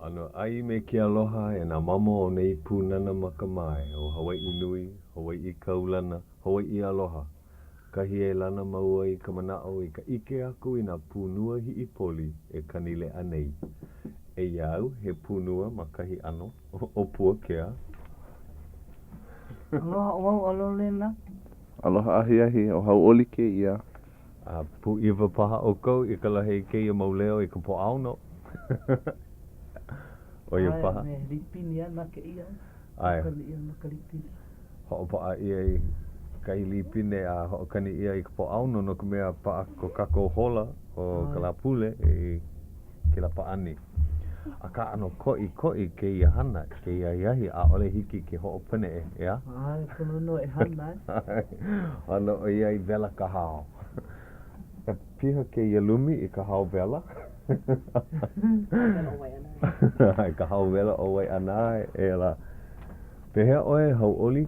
ʻAnoʻai me ke aloha e nā mamo o nei pūnana makamae o Hawaiʻi nui, Hawaiʻi kaulana, Hawaiʻi aloha, kahi e lana mau ai ka manaʻo i ka ʻike aku i nā pūnua hiʻipoli e kani leʻa nei. Eia au, he pūnua ma kahi ʻano ʻo Puakea. Aloha ʻo wau ʻo Lolena. Aloha ahiahi, ʻo Hauʻoli kēia. A pūʻiwa paha ʻoukou i ka lohe i kēia mau leo i ka Pōʻaono. ʻO ia paha. ʻAe, me lipine ana kēia. ʻAe. Hoʻokani ʻia no ka lipine. Hoʻopaʻa ʻia i kahi lipine a hoʻokani ʻia i ka Pōʻaono no ka mea paʻa ko kākou hola o ka Lāpule i kēlā pāʻani. Akā ʻano koʻikoʻi kēia hana, kēia ahiahi, ʻaʻole hiki ke hoʻopaneʻe, ʻeā? ʻAe, pono nō e hana. ʻAe, hana ʻoiai wela ka hao. E piha kēia lumi i ka hao wela. Wela o Waiʻanae. ʻAe, ka hao wela o Waiʻanae, e ala. Pehea ʻoe, hauʻoli?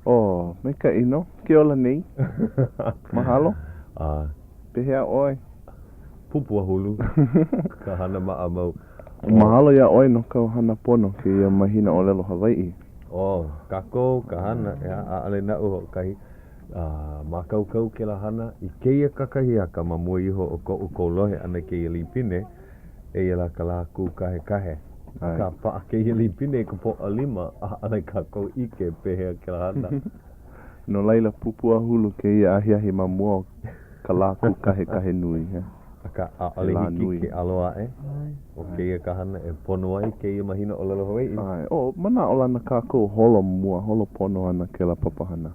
Oh, maikaʻi nō. Ke ola nei. Mahalo. A. Pehea ʻoe? Pupuahulu ka hana maʻamau. Mahalo iā ʻoe no kāu hana pono kēia mahina ʻōlelo Hawaiʻi. Oh, kākou ka hana, ʻeā, ʻaʻole naʻu hoʻokahi. A mākaukau kēlā hana i kēia kakahiaka ma mua iho o koʻu kolohe ʻana i kēia lipine, eia lā ka lā kūkahekahe. Akā, paʻa kēia lipine i ka Pōʻalima, ʻaʻole kākou ʻike pehea kēlā hana. No laila, pupuahulu kēia ahiahi ma mua o ka lā kūkahekahe nui, he. Akā, ʻaʻole hiki ke ʻalo aʻe. ʻO kēia ka hana e pono ai kēia mahina ʻōlelo Hawaiʻi. ʻAe, ʻo, manaʻolana kākou holo mua, holo pono ana kēlā papahana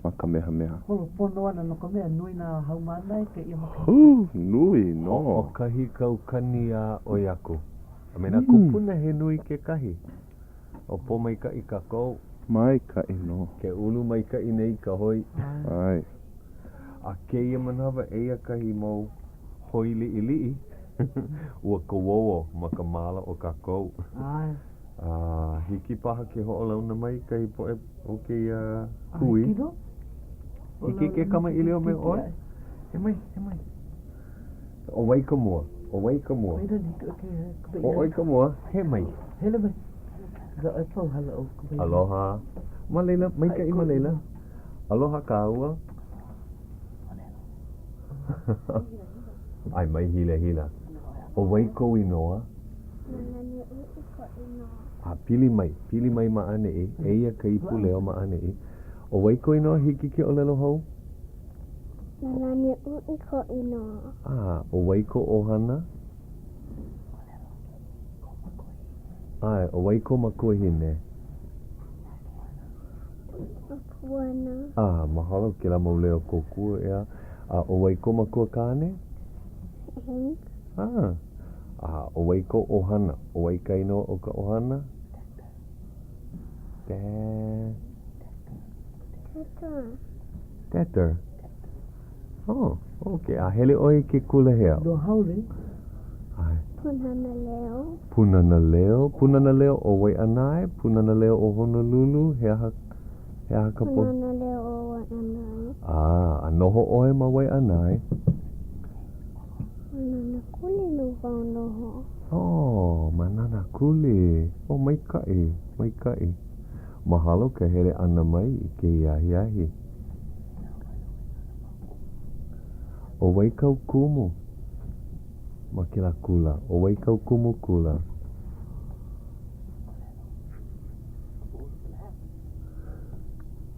ma Kamehameha. Holo pono ana no ka mea, nui nā haumāna i kēia makahiki. Hū, nui nō. Hoʻokahi kaukani a ʻoi aku. A me nā kūpuna he nui kekahi. ʻO pōmaikaʻi kākou. Maikaʻi nō. Ke ulu maikaʻi nei ka hoi. ʻAe. A kēia manawa eia kahi mau hoi liʻiliʻi ua kauō ma ka māla o kākou. ʻAe. A hiki paha ke hoʻolauna mai kahi poʻe o kēia hui. Hiki nō. Hiki ke kamaʻilio me ʻoe? E mai, e mai. ʻO wai ka mua? ʻO wai ka mua? ʻO ʻoe ka mua? Hele mai. Hele mai. Aloha. Ma laila, maikaʻi ma laila. Aloha kāua. ʻAe, mai hilahila. ʻO wai kou inoa? A pili mai, pili mai ma ʻaneʻi. Eia ka ipu leo ma ʻaneʻi. ʻO wai kou inoa? Hiki ke ʻōlelo hou? Nalani Uʻi koʻu inoa. A, ʻo wai kou ʻohana? ʻAe, ʻo wai kou makuahine? ʻO Puana. A, mahalo kēlā mau leo kōkua, ʻeā. A, ʻo wai kou makuakāne? Hank. A, a ʻo wai kou ʻohana? ʻO wai ka inoa o ka ʻohana? Teter. Teter. Oh, okay. A hele ʻoe i ke kula hea? No haole. ʻAe. Pūnana Leo. Pūnana Leo. Pūnana Leo o Waiʻanae, Pūnana Leo o Honolulu, he aha, he aha ka po? Pūnana Leo o Waiʻanae. Ah, a noho ʻoe ma Waiʻanae? Ma Nānākuli nō wau noho. Oh, ma Nānākuli. Oh, maikaʻi, maikaʻi. Mahalo ka hele ʻana mai i kēia ahiahi. ʻO wai kāu kumu ma kēlā kula? ʻO wai kāu kumu kula?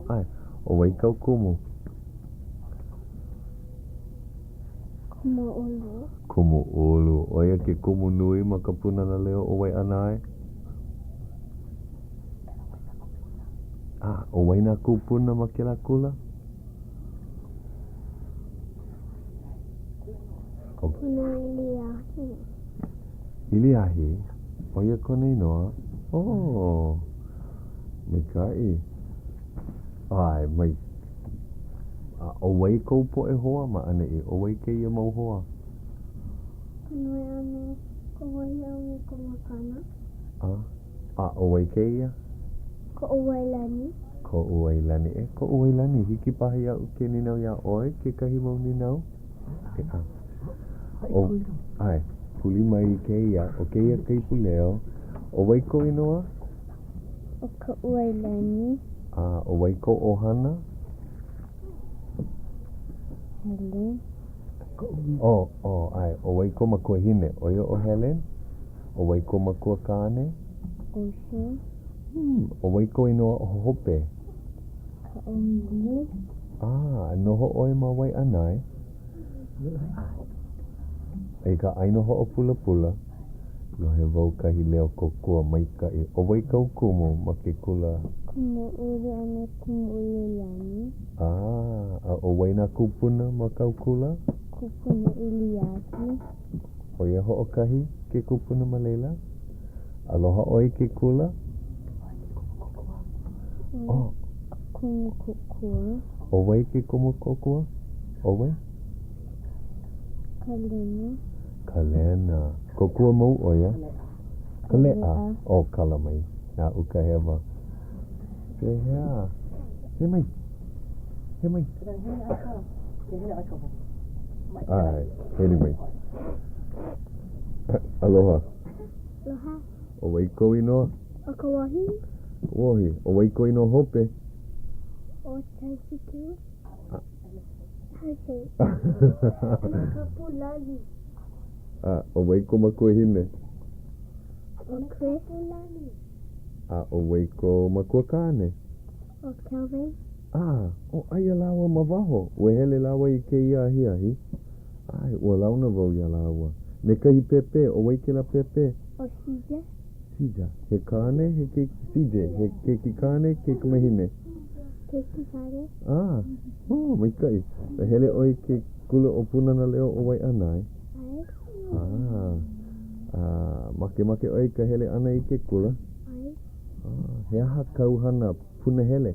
ʻAe, ʻo wai kāu kumu? Kumu ʻUlu. Kumu ʻUlu. ʻO ia ke kumu nui ma ka Pūnana Leo o Waiʻanae? A, ʻo wai nā kūpuna ma kēlā kula? Kupuna ʻIliahi. ʻIliahi? ʻO ia kona inoa? Oh, maikaʻi. ʻAe, mai. A ʻo wai kou poʻe hoa ma ʻaneʻi? ʻO wai kēia mau hoa? Ko Noe a me ko Wahi a me ko Makana. A, a ʻo wai kēia? Koʻu Wailani. Koʻu Wailani. E, koʻu Wailani, hiki paha iaʻu ke nīnau iā ʻoe kekahi mau nīnau? ʻEā. ʻO, ʻae, huli mai i kēia, ʻo kēia ka ipu leo. ʻO wai kou inoa? ʻO Kaʻuailani. A ʻo wai kou ʻohana? Helen. Oh, oh, ʻae. ʻO wai kou makuahine? ʻO ia ʻo Helen? ʻO wai kou makuakāne? ʻO Shane. Hmm, ʻo wai kou inoa hope? Kaʻauili. Ah, noho ʻoe ma Waiʻanae? I ka ʻāina hoʻopulapula, lohe wau kahi leo kōkua maikaʻi. ʻO wai kāu kumu ma ke kula? Kumu Ulu a me Kumu Ululani. Ah, a ʻo wai nā kūpuna ma kāu kula? Kupuna Iliahi. ʻO ia hoʻokahi ke kupuna ma laila? Aloha ʻoe i ke kula? Oh. Kumu kōkua. ʻO wai ke kumu kōkua? ʻO wai? Kalena. Kalena. Kōkua mau ʻo ia? Kaleʻa. Oh, kala mai. Naʻu ka hewa. Pehea? He mai. He mai. ʻAe, hele mai. Aloha. Aloha. ʻO wai kou inoa? ʻO Kawohi. Kawohi. ʻO wai kou inoa hope? ʻO Taisiku. Taisi. Kapulani. A, ʻo wai kou makuahine? ʻO Chris. A ʻo wai kou makuakāne? ʻO Kelvin. A, ʻo aia lāua ma waho. Ua hele lāua i kēia ahiahi. ʻAe, ua launa wau iā lāua. Me kahi pēpē, ʻo wai kēlā pēpē? ʻO CJ. CJ. He kāne, he keiki, CJ, he keiki kāne, kaikamahine? Keiki kāne. A, oh, maikaʻi. A hele ʻoe i ke kula ʻo Pūnana Leo o Waiʻanae? ʻAe. A, a makemake ʻoe i ka hele ʻana i ke kula? ʻAe. A, he aha kāu hana punahele?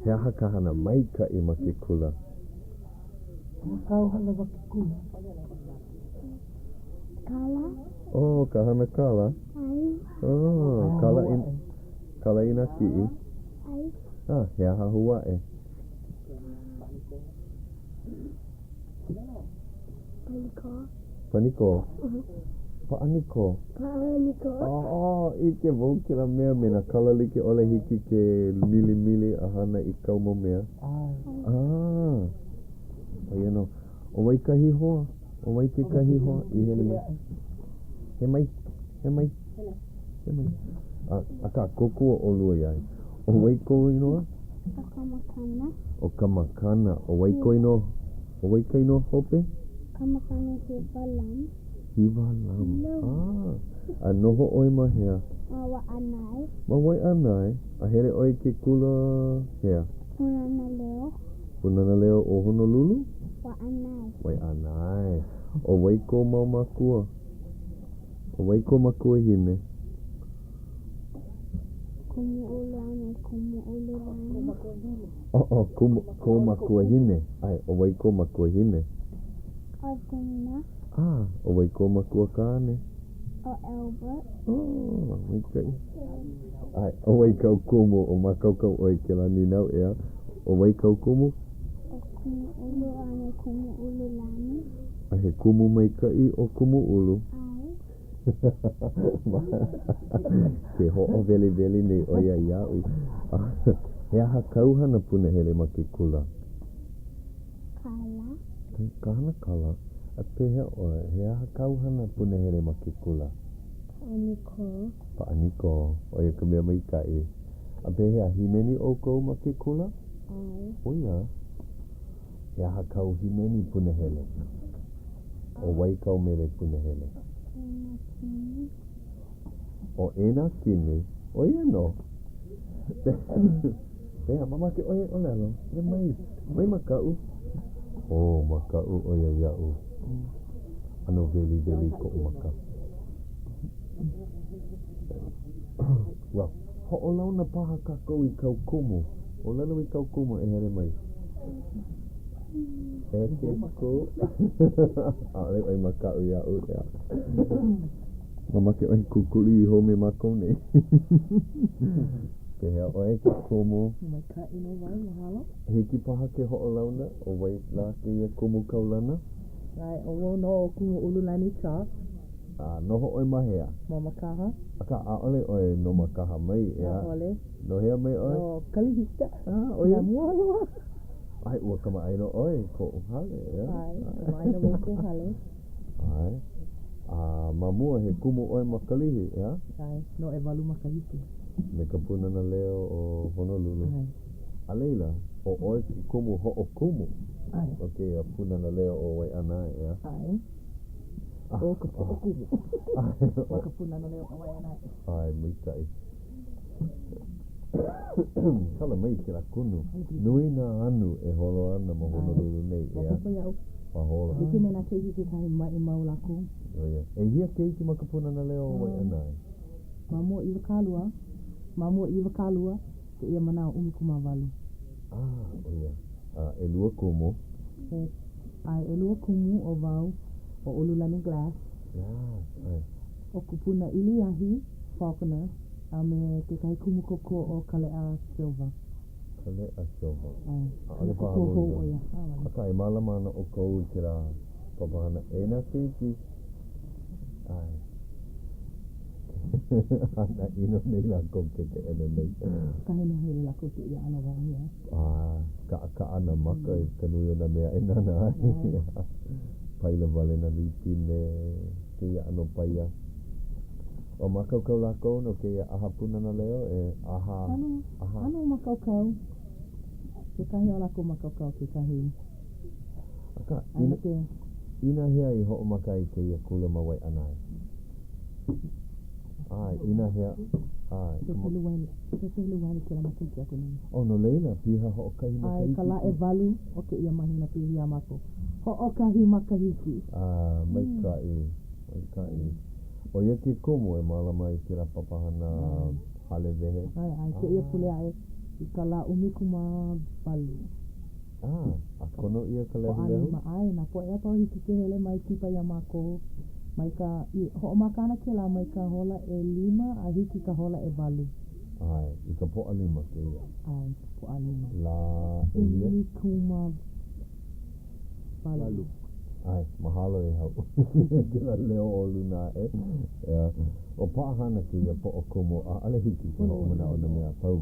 He aha ka hana maikaʻi ma ke kula? He aha kāu hana ma ke kula? Kala. Oh, ka hana kala? ʻAe. Oh, kala i, kala i nā kiʻi? ʻAe. Ah, he aha hou aʻe? Panikō. Panikō? Pāʻani kō? Pāʻani kō. Oh, ʻike wau kēlā mea me nā kala like ʻole hiki ke milimili a hana i kāu mau mea. Ah, ʻo ia nō. ʻO wai kahi hoa? ʻO wai kekahi hoa i hele mai? He mai, he mai, he mai. A, akā, kōkua ʻolua iā ia. ʻO wai kou inoa? ʻO Kamakana. ʻO Kamakana. ʻO wai kou inoa? ʻO wai ka inoa hope? Kamakana Hiwa Lam. Hiwa Lam. Ah. A noho ʻoe ma hea? Ma Waiʻanae. Ma Waiʻanae. A hele ʻoe i ke kula hea? Pūnana Leo. Pūnana Leo o Honolulu? Waiʻanae. Waiʻanae. ʻO wai kou mau mākua? ʻO wai kou makuahine? Kumu ʻUlu a me Kumu Ululani. Oh, kumu, kou makuahine. ʻAe, ʻo wai kou makuahine? ʻO Dana. Ah, ʻo wai kou makuakāne? ʻO Albert. Oh, maikaʻi. ʻAe, ʻo wai kāu kumu? O mākaukau ʻoe i kēlā nīnau, ʻeā? ʻO wai kāu kumu? ʻO Kumu ʻUlu a me Kumu Ululani. A he kumu maikaʻi ʻo Kumu ʻUlu? ʻAe. Ke hoʻoweliweli nei ʻo ia iaʻu. He aha kāu hana punahele ma ke kula? Kala. Ka hana kala? A pehea ʻoe, he aha kāu hana punahele ma ke kula? Pāʻani kō. Pāʻani kō. ʻO ia ka mea maikaʻi. A pehea, hīmeni ʻoukou ma ke kula? ʻAe. ʻO ia? He aha kāu hīmeni punahele? ʻO wai kāu mele punahele? ʻO E Nā Kini. ʻO E Nā Kini? ʻO ia nō. Pehea, mamake ʻoe e ʻōlelo? E mai, mai makaʻu. ʻŌ, makaʻu ʻo ia iaʻu. ʻAno weliweli koʻu maka. Well, hoʻolauna paha kākou i kāu kumu. ʻŌlelo i kāu kumu e hele mai. E ke ku. ʻAʻole ʻoe makaʻu iaʻu, ʻeā. Mamake ʻoe e kukuli iho me mākou nei. Pehea ʻoe e ke kumu? Maikaʻi nō wau, mahalo. Hiki paha ke hoʻolauna, ʻo wai lā kēia kumu kaulana? ʻAe, ʻo wau nō ʻo Kumu Ululani Chock. A noho ʻoe ma hea? Ma Makaha. Akā, ʻaʻole ʻoe no Makaha mai, ʻeā? ʻAʻole. No hea mai ʻoe? No Kalihi. Ah, ʻo ia? Ma mua loa. ʻAe, ua kamaʻāina ʻoe i koʻu hale, ʻeā? ʻAe, kamaʻāina wau i kou hale. ʻAe. A ma mua, he kumu ʻoe ma Kalihi, ʻeā? ʻAe, no ʻewalu makahiki. Me ka Pūnana Leo o Honolulu. ʻAe. A laila, ʻo ʻoe ke kumu hoʻokumu ʻAe. o kēia Pūnana Leo o Waiʻanae, ʻeā? ʻAe. ʻO ka poʻokumu. ʻAe. Ma ka Pūnana Leo o Waiʻanae. ʻAe, maikaʻi. Kala mai kēlā kunu. Nui nā anu e holo ana ma Honolulu nei, ʻeā? Maopopo iaʻu. Mahalo. Like me nā keiki kekahi maʻi mau lākou. ʻO ia. ʻEhia keiki ma ka Pūnana Leo o Waiʻanae? Ma mua 20, ma mua 20, kēia manawa 18. Ah, ʻo ia. A ʻelua kumu. E, ʻae, ʻelua kumu ʻo wau, ʻo Ululani Glass. Glass, ʻae. ʻO Kupuna ʻIliahi Faulkner a me kekahi kumu kōkua ʻo Kaleʻa Silva. Kaleʻa Silva. ʻAe. ʻAʻole Kumu paha kōkua wau hou i ʻo ia. ʻAʻole. Akā, e mālama ana ʻoukou i kēlā papahana e nā keiki. ʻAe. Hana ʻino nei lākou ke keʻena nei. ʻAkahi nō hele lākou i kēia ʻano wahi, ʻeā. A kaʻakaʻa nā maka i ka nui o nā mea e nānā ai. Paila wale nā lipine, kēia ʻano paia. Ua mākaukau lākou no kēia ʻaha Pūnana Leo e ʻaha, ʻAno, ʻaha. ʻano mākaukau. Kekahi o lākou mākaukau kekahi. Akā, ʻAe no ke. Inahea i hoʻomaka ai kēia kula ma Waiʻanae? ʻAe, inahea, ʻae. Pepeluali, Pepeluali kēlā makahiki aku nei. Oh, no laila, piha hoʻokahi ʻAe, makahiki. ka lā ʻewalu o kēia mahina piha iā mākou. Hoʻokahi makahiki. A, maikaʻi, maikaʻi. ʻO ia ke kumu e mālama ai kēlā papahana hale wehe. ʻAe, ʻae, kēia pule aʻe i ka lā 18. A, a kono ʻia ka lehulehu? Pōʻalima, ʻae, nā poʻe a pau hiki ke hele mai kipa iā mākou mai ka, i hoʻomaka ana kēlā mai ka hola ʻelima a hiki i ka hola ʻewalu. ʻAe, i ka Pōʻalima kēia. ʻAe, i ka Pōʻalima. Lā ʻehia? 18. ʻAe, mahalo e hauʻoli kēlā leo o luna aʻe. ʻEā, ʻo paʻahana kēia poʻokumu, ʻaʻole hiki ke hoʻomanaʻo nā mea a pau.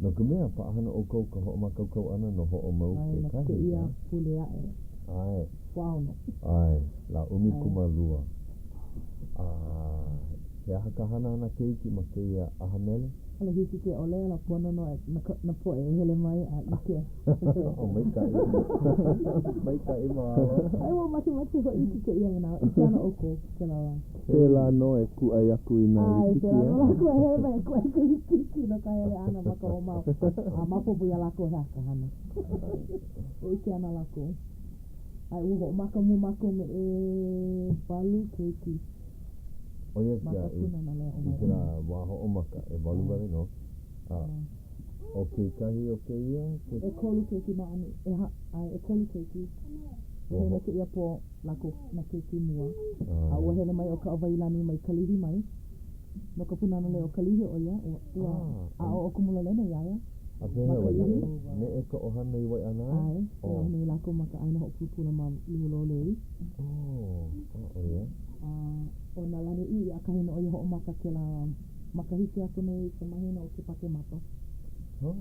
No ka mea, paʻahana ʻoukou ka hoʻomākaukau ʻana no hoʻomau ʻAe, no kekahi, kēia ʻeā? pule aʻe. ʻAe. Pōʻaono. ʻAe, lā 12. A he aha ka hana a nā keiki ma kēia ʻaha mele? ʻAʻole hiki ke ʻōlelo, pono nō nā poʻe e hele mai a ʻike. Oh, maikaʻi. Maikaʻi, mahalo. ʻAe, ua makemake hōʻike kēia manawa, ʻike ana ʻoukou kēlā lā. Pēlā nō e kūʻai aku i nā ʻAe, likiki, pēlā ʻeā? nō lākou e hele mai e kūʻai i ka likiki no ka hele ʻana ma ka hoʻomau. A maopopo iā lākou he aha ka hana. E ʻike ana lākou. ʻAe, ua hoʻomaka mua mākou me ʻewalu keiki. ʻO ia Ma kia ka i, Pūnana Leo o i kēlā Waiʻanae. wā hoʻomaka, ʻewalu wale nō. A ʻo kekahi o kēia, ke. ʻEkolu keiki ma ʻaneʻi, ʻehā, ʻae, ʻekolu keiki. Ua hele mai kēia pō lākou nā keiki mua. A ua hele mai ʻo Kaʻawailani mai Kalihi mai. No ka Pūnana Leo o Kalihi ʻo ia, ua, ua aʻo ʻo Kumu Lolena iā ia. A Ma pehea, ua Kalihi. neʻe ka ʻohana i Waiʻanae? ʻAe, e noho nei lākou ma ka ʻāina hoʻopulapula ma Lualōlei. Oh, a ʻo ia? A ʻo Nālani Uʻi, ʻakahi nō ʻo ia hoʻomaka kēlā makahiki aku nei i ka mahina o Kepakemapa. Huh,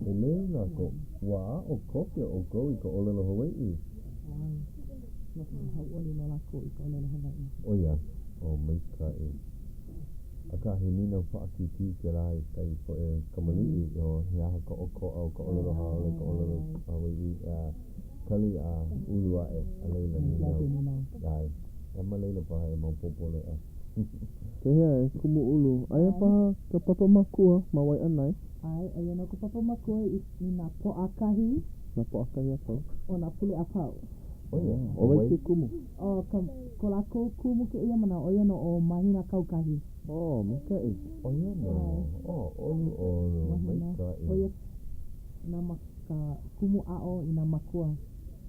ʻeleu lākou. Ua aʻo koke ʻoukou i ka ʻōlelo Hawaiʻi? ʻAe, no ka mea hauʻoli nō lākou i ka ʻōlelo Hawaiʻi. ʻO ia, ʻo maikaʻi. Akā, he nīnau paʻakikī kēlā i kahi poʻe kamaliʻi, ʻo he aha ka ʻokoʻa o ka ʻōlelo haole, ka ʻōlelo Hawaiʻi, a kali a ulu aʻe, a laila nīnau. ʻAe, a ma laila paha e maopopo leʻa. Pehea e Kumu ʻUlu, aia paha ka papa makua ma Waiʻanae? ʻAe, aia nō ka papa makua i nā Pōʻakahi. Nā Pōʻakahi a pau. O nā pule a pau. ʻO ia, ʻO wai ke kumu? ʻO ka, ko lākou kumu kēia manawa, ʻo ia nō ʻo Mahina Kaukahi. Oh, maikaʻi. ʻO ia nō. Oh, ʻoluʻolu, Mahina, maikaʻi. ʻo ia nā ka kumu aʻo i nā makua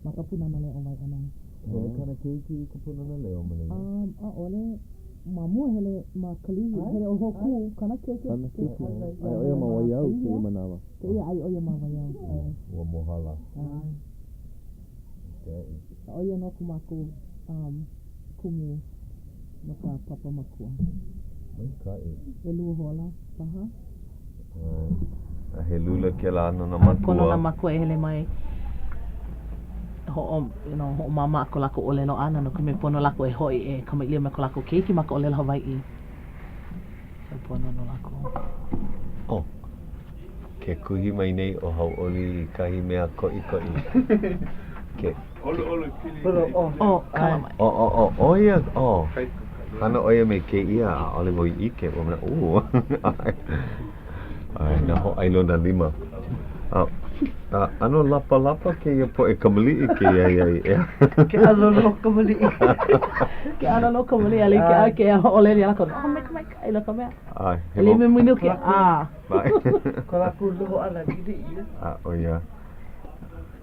ma ka Pūnana Leo o Waiʻanae. Hele kāna keiki i ka Pūnana Leo ma laila? Um, ʻaʻole. Ma mua hele ma Kalihi, hele ʻo Hōkū, kana keiki. Kana keiki, aia ʻo ia ma Waiau kēia manawa. Kēia aia ʻo ia ma Waiau. Ua mohala. A ʻo ia nō ko mākou um, kumu no ka papa makua. Maikaʻi. ʻElua hola paha. A he lula kēlā no nā makua. Pono nā makua e hele mai hoʻo, you know, hoʻomāmā ko lākou ʻōlelo ʻana no ka mea pono lākou e hoʻi e kamaʻilio me ko lākou keiki ma ka ʻōlelo Hawaiʻi. So pono nō lākou. Oh. Ke kuhi mai nei ʻo Hauʻoli i kahi mea koʻikoʻi. Ke. ʻOluʻolu pili i ka Oh, oh, kala mai. Oh, oh, oh, ʻo ia, oh. Hana ʻo ia me kēia, ʻaʻole wau i ʻike, ua manaʻo, ʻū. ʻAe, nā hōʻailona lima. A, a, ʻano lapalapa kēia poʻe kamaliʻi kēia ia i ʻea. Ke ʻalolo kamaliʻi. Ke ʻalolo kamaliʻi, a like a ke hoʻolele iā lākou, oh, make maikaʻi no ka mea. ʻAe, he mau. ʻElima minuke, a. Ko lākou noho ʻana liʻiliʻi. A, ʻo ia.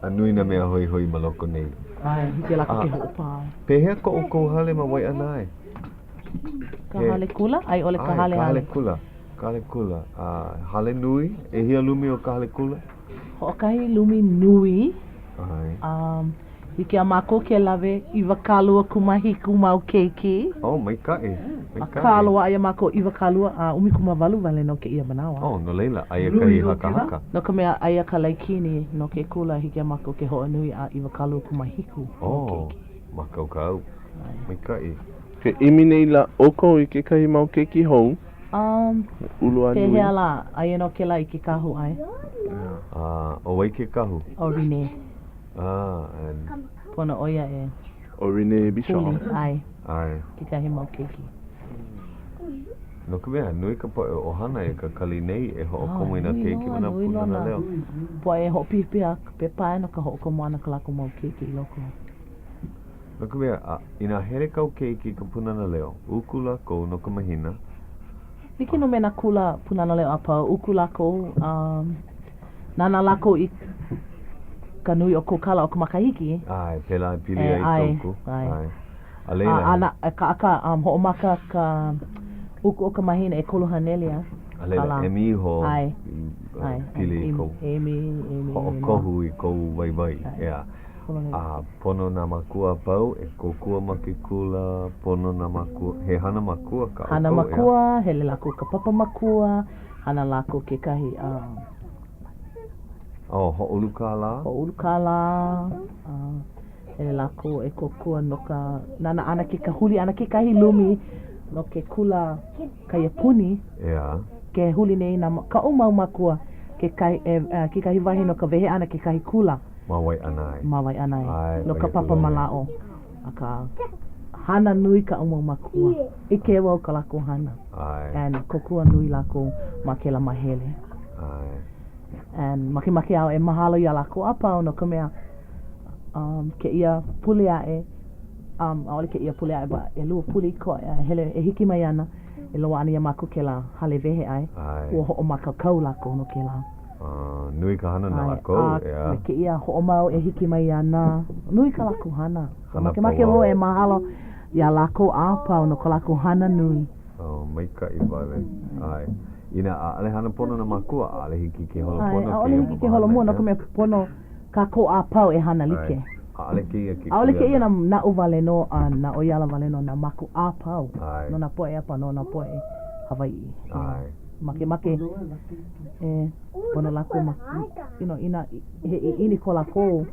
A nui nā mea hoihoi ma loko nei. ʻAe, hiki iā lākou ke hoʻopā. Pehea ko ʻoukou hale ma Waiʻanae? Ka hale kula a i ʻole ka hale hale? Ka hale kula. Ka hale kula. A hale nui? ʻEhia lumi o ka hale kula? Hoʻokahi lumi nui. ʻAe. Um, hiki iā mākou ke lawe 27 mau keiki. Oh, maikaʻi. Maikaʻi. Akā, loaʻa iā mākou 20 a 18 wale nō kēia manawa. Oh, no laila, aia kahi hakahaka. No ka mea, aia ka laikini no ke kula, hiki iā mākou ke hoʻonui a 27 mau keiki. Oh, mākaukau. Maikaʻi. Ke ʻimi nei lā ʻoukou i kekahi mau keiki hou? Um, Ulu a nui. Pehea lā, aia nō kēlā i ke kahu, ʻae? Ah, ʻo wai ke kahu? ʻO Renee. Ah, and. Pono ʻo ia e. ʻO Renee Bishop. Huli, ʻae. ʻAe. Kekahi mau keiki. No ka mea, nui ka poʻe ʻohana e kakali nei e hoʻokomo i nā keiki ma nā Pūnana Leo. Poʻe e hoʻopihapiha ka pepa no ka hoʻokomo ʻana ka lākou mau keiki i loko. No ka mea, a inā hele kāu keiki i ka Pūnana Leo, uku lākou no ka mahina. Like nō me nā kula Pūnana Leo a pau, uku lākou, a nānā lākou i ka nui o kou kala o ka makahiki. ʻAe, pēlā e pili ai ka uku. ʻAe, ʻae. A laila. A, a, a, akā, um, hoʻomaka ka uku o ka mahina ʻekolu haneli a. A laila, emi iho, ʻae, ʻae, pili i kou. Emi, emi. Hoʻokohu i kou waiwai, ʻeā. A pono nā mākua a pau e kōkua ma ke kula, pono nā mākua, he hana makua kā ʻoukou, ʻeā? Hana makua, hele lākou i ka papa makua, hana lākou kekahi, a. Oh, hoʻoulu kālā? Hoʻoulu kālā, a hele lākou e kōkua no ka nānā ʻana ke huli ʻana kekahi lumi no ke kula kaiapuni. ʻEā. Ke huli nei nā, kaʻu mau mākua kekahi, e, kekahi wahi no ka wehe ʻana kekahi kula. Ma Waiʻanae. Ma Waiʻanae. ʻAe, No ka papa mālaaʻo. Akā, hana nui kaʻu mau mākua. ʻIke wau ka lākou hana. ʻAe. And kōkua nui lākou ma kēlā māhele. ʻAe. And makemake au e mahalo iā lākou a pau no ka mea, um, kēia pule aʻe, um, ʻaʻole kēia pule aʻe, but ʻelua pule i koe, hele, e hiki mai ana, e loaʻa ana iā mākou kēlā hale wehe ʻae. ʻAe. Ua hoʻomākaukau lākou no kēlā. Uh, nui ka hana na lākou, ʻeā. A me kēia hoʻomau e hiki mai ana, nui ka lākou hana. Hana Makemake wau e mahalo iā lākou a pau no ko lākou hana nui. Oh, maikaʻi wale. ʻAe. Inā ʻaʻole hana pono nā mākua, ʻaʻole hiki ke holo pono kēia ʻAʻole hiki ke holo mua, no ka mea pono kākou a pau e hana like. ʻAʻole kēia ke ʻAʻole kēia na naʻu wale nō a na ʻo ia ala wale nō, na mākou a pau. ʻAe. No nā poʻe a pau, no nā poʻe Hawaiʻi. ʻAe. Makemake e pono lākou ma, you know, inā he ʻiʻini ko lākou,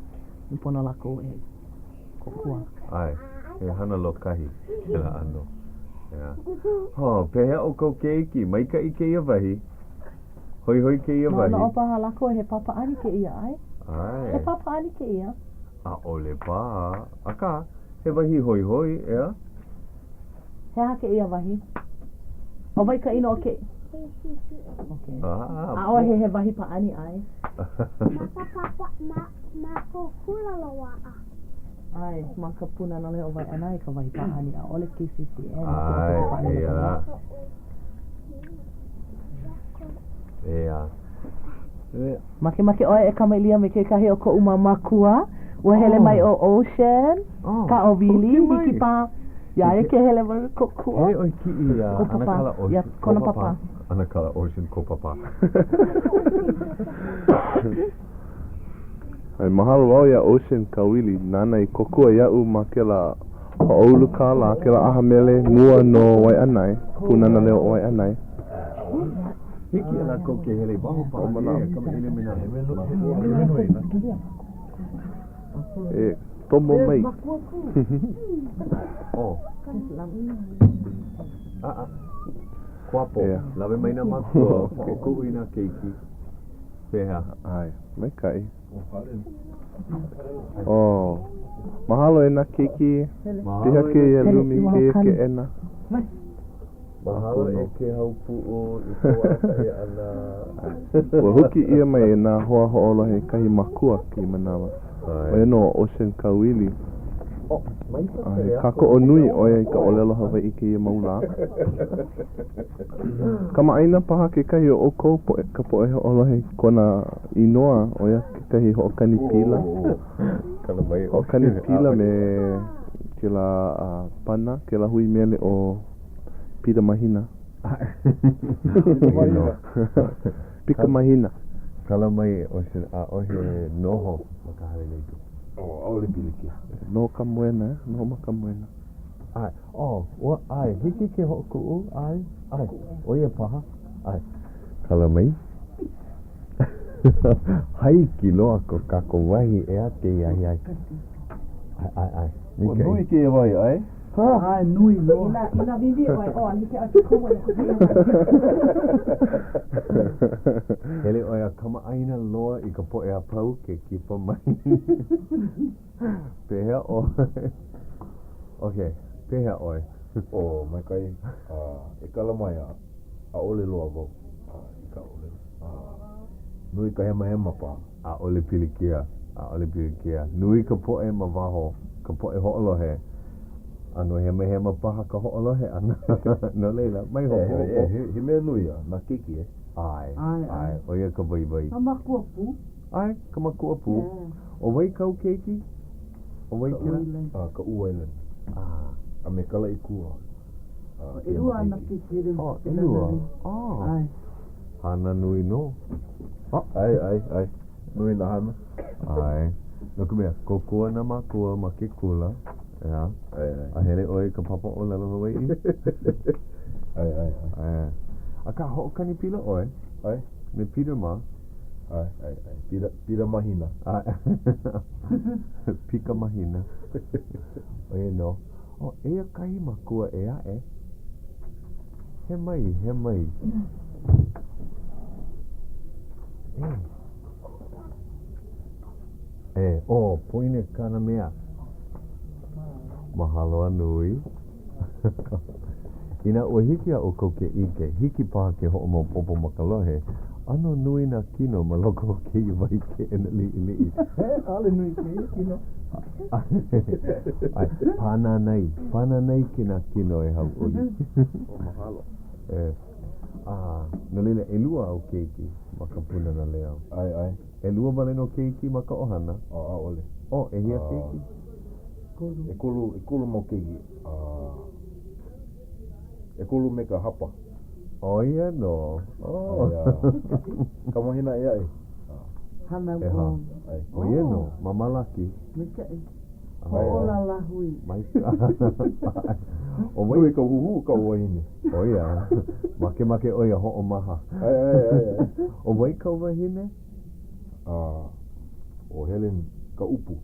pono lākou e kōkua. ʻAe, he hana lōkahi kēlā ʻano. Yeah. Oh, pehea ʻoukou keiki, maikaʻi kēia wahi? Hoihoi kēia wahi? Noʻonoʻo paha lākou he pā pāʻani kēia, ʻae? ʻAe. He pā pāʻani kēia? ʻAʻole paha, akā, he wahi hoihoi, ʻeā? He aha kēia wahi? ʻO wai ka inoa o kē-? Okay. Ah, ʻAʻohe he wahi pāʻani, ʻae? Ma ka papa, ma, ma ke kula loaʻa. ʻAe, ma ka Pūnana Leo o Waiʻanae ka wahi pāʻani, ʻaʻole KCCN. ʻAe, ʻeā. ʻEā. Makemake ʻoe e kamaʻilio me kekahi o koʻu mau mākua? Ua hele mai ʻo Ocean, Oh, Kaʻōwili, hiki mai. hiki paha. Iā ia ke hele mai kōkua. Hele ʻoe kiʻi iā Ko papa. ʻAnakala Iā Ocean. kona papa. ʻAnakala Ocean ko papa. ʻAe, mahalo wau iā Ocean Kauwili nāna i kōkua iaʻu ma kēlā hoʻoulu kālā, kēlā ʻaha mele mua no Waiʻanae, Pūnana Leo o Waiʻanae. Hiki iā lākou ke hele i waho paha e kamaʻilio me nā mākua. E tomo mai. Oh. ʻAʻa. Kuapo. Yeah. Lawe mai nā mākua, hoʻokuʻu i nā keiki. Pehea? ʻAe, maikaʻi. Oh. Mahalo e nā keiki. Piha kēia lumi, kēia keʻena. Mahalo e Kehaupuʻu i kou alakaʻi ʻana. Ua huki ʻia mai e nā hoa hoʻolohe kahi makua kēia manawa. ʻO ia nō ʻo Ocean Kauwili. A he kākoʻo nui ʻo ia i ka ʻōlelo Hawaiʻi kēia mau lā. Kamaʻāina paha kekahi o ʻoukou poʻe, ka poʻe hoʻolohe i kona inoa, ʻo ia kekahi hoʻokani pila. Hoʻokani pila me kēlā pana, kēlā hui mele ʻo Pita Mahina. Pika Mahina. Kala mai Ocean, ʻaʻohe noho ma ka hale nei. Oh, ʻaʻole pilikia. Noho ka moena, eh? Noho ma ka moena. ʻAe, oh, ua, ʻae, hiki ke hoʻokuʻu, ʻae, ʻae, ʻo ia paha, ʻae. Kala mai. Haiki loa ko kākou wahi ʻeā kēia ahiahi. ʻAe, ʻae, ʻae. Ua nui kēia wahi, ʻae? ʻAe, nui loa. Inā, inā wīwī ʻoe, oh, like ʻoe ke komo i ka Hele ʻoe a kamaʻāina loa i ka poʻe a pau ke kipa mai. Pehea ʻoe? Okay, pehea ʻoe? Oh, maikaʻi. E kala mai a ʻaʻole loa wau i ka ʻōlelo. Nui ka hemahema paha. ʻAʻole pilikia, ʻaʻole pilikia. Nui ka poʻe ma waho, ka poʻe hoʻolohe. ʻAno hemahema paha ka hoʻolohe ʻana. No laila, mai hopohopo. He mea nui ia nā keiki, e? ʻAe, ʻae, ʻo ia ka waiwai. Ka makua pū. ʻAe, ka makua pū. ʻO wai kāu keiki? ʻO wai kēlā? A, Kaʻuwailani. A me Kalaʻikū. ʻElua āna keiki hele. Oh, ʻelua. Oh. ʻAe. Hana nui nō. ʻAe, ʻae, ʻae. Nui nā hana. ʻAe. No ka mea, kōkua nā mākua ma ke kula, ʻeā? ʻAe, ʻae. A hele ʻoe i ka papa ʻōlelo Hawaiʻi? ʻAe, ʻae, ʻae. ʻAe. Akā, hoʻokani pila ʻoe? ʻAe. Me Peter mā? ʻAe, ʻae, ʻae. Pita, Pita Mahina. ʻAe. Pika Mahina. ʻO ia nō. Oh, eia kahi makua ʻē aʻe. He mai, he mai. E. E, oh, poina kāna mea. Mahalo a nui. Inā ua hiki iā ʻoukou ke ʻike, hiki paha ke hoʻomaopopo ma ka lohe, ʻano nui nā kino ma loko o kēia wahi keʻena liʻiliʻi. He, ʻaʻole nui kēia kino. ʻAe, pānānai, pānānai ke nā kino e hauʻoli. Oh, mahalo. E, a, no laila, ʻelua āu keiki ma ka Pūnana Leo. ʻAe, ʻae. ʻElua wale nō keiki ma ka ʻohana? Oh, ʻaʻole. Oh, ʻehia keiki? ʻEkolu, ʻekolu mau keiki. A, ʻekolu me ka hapa. ʻO ia nō. Oh. ʻAe, a, ka mahina ʻē aʻe. Hānau ʻEhā. ʻAe. ʻO ia nō, ma Malaki. Maikaʻi. Hoʻōla lāhui. Maikaʻi. ʻO wai? Nui ka huhū kaʻu wahine. ʻO ia. Makemake ʻo ia hoʻomaha. ʻAe, ʻae, ʻae, ʻae. ʻO wai kau wahine? A, ʻo Helen Kaʻupu,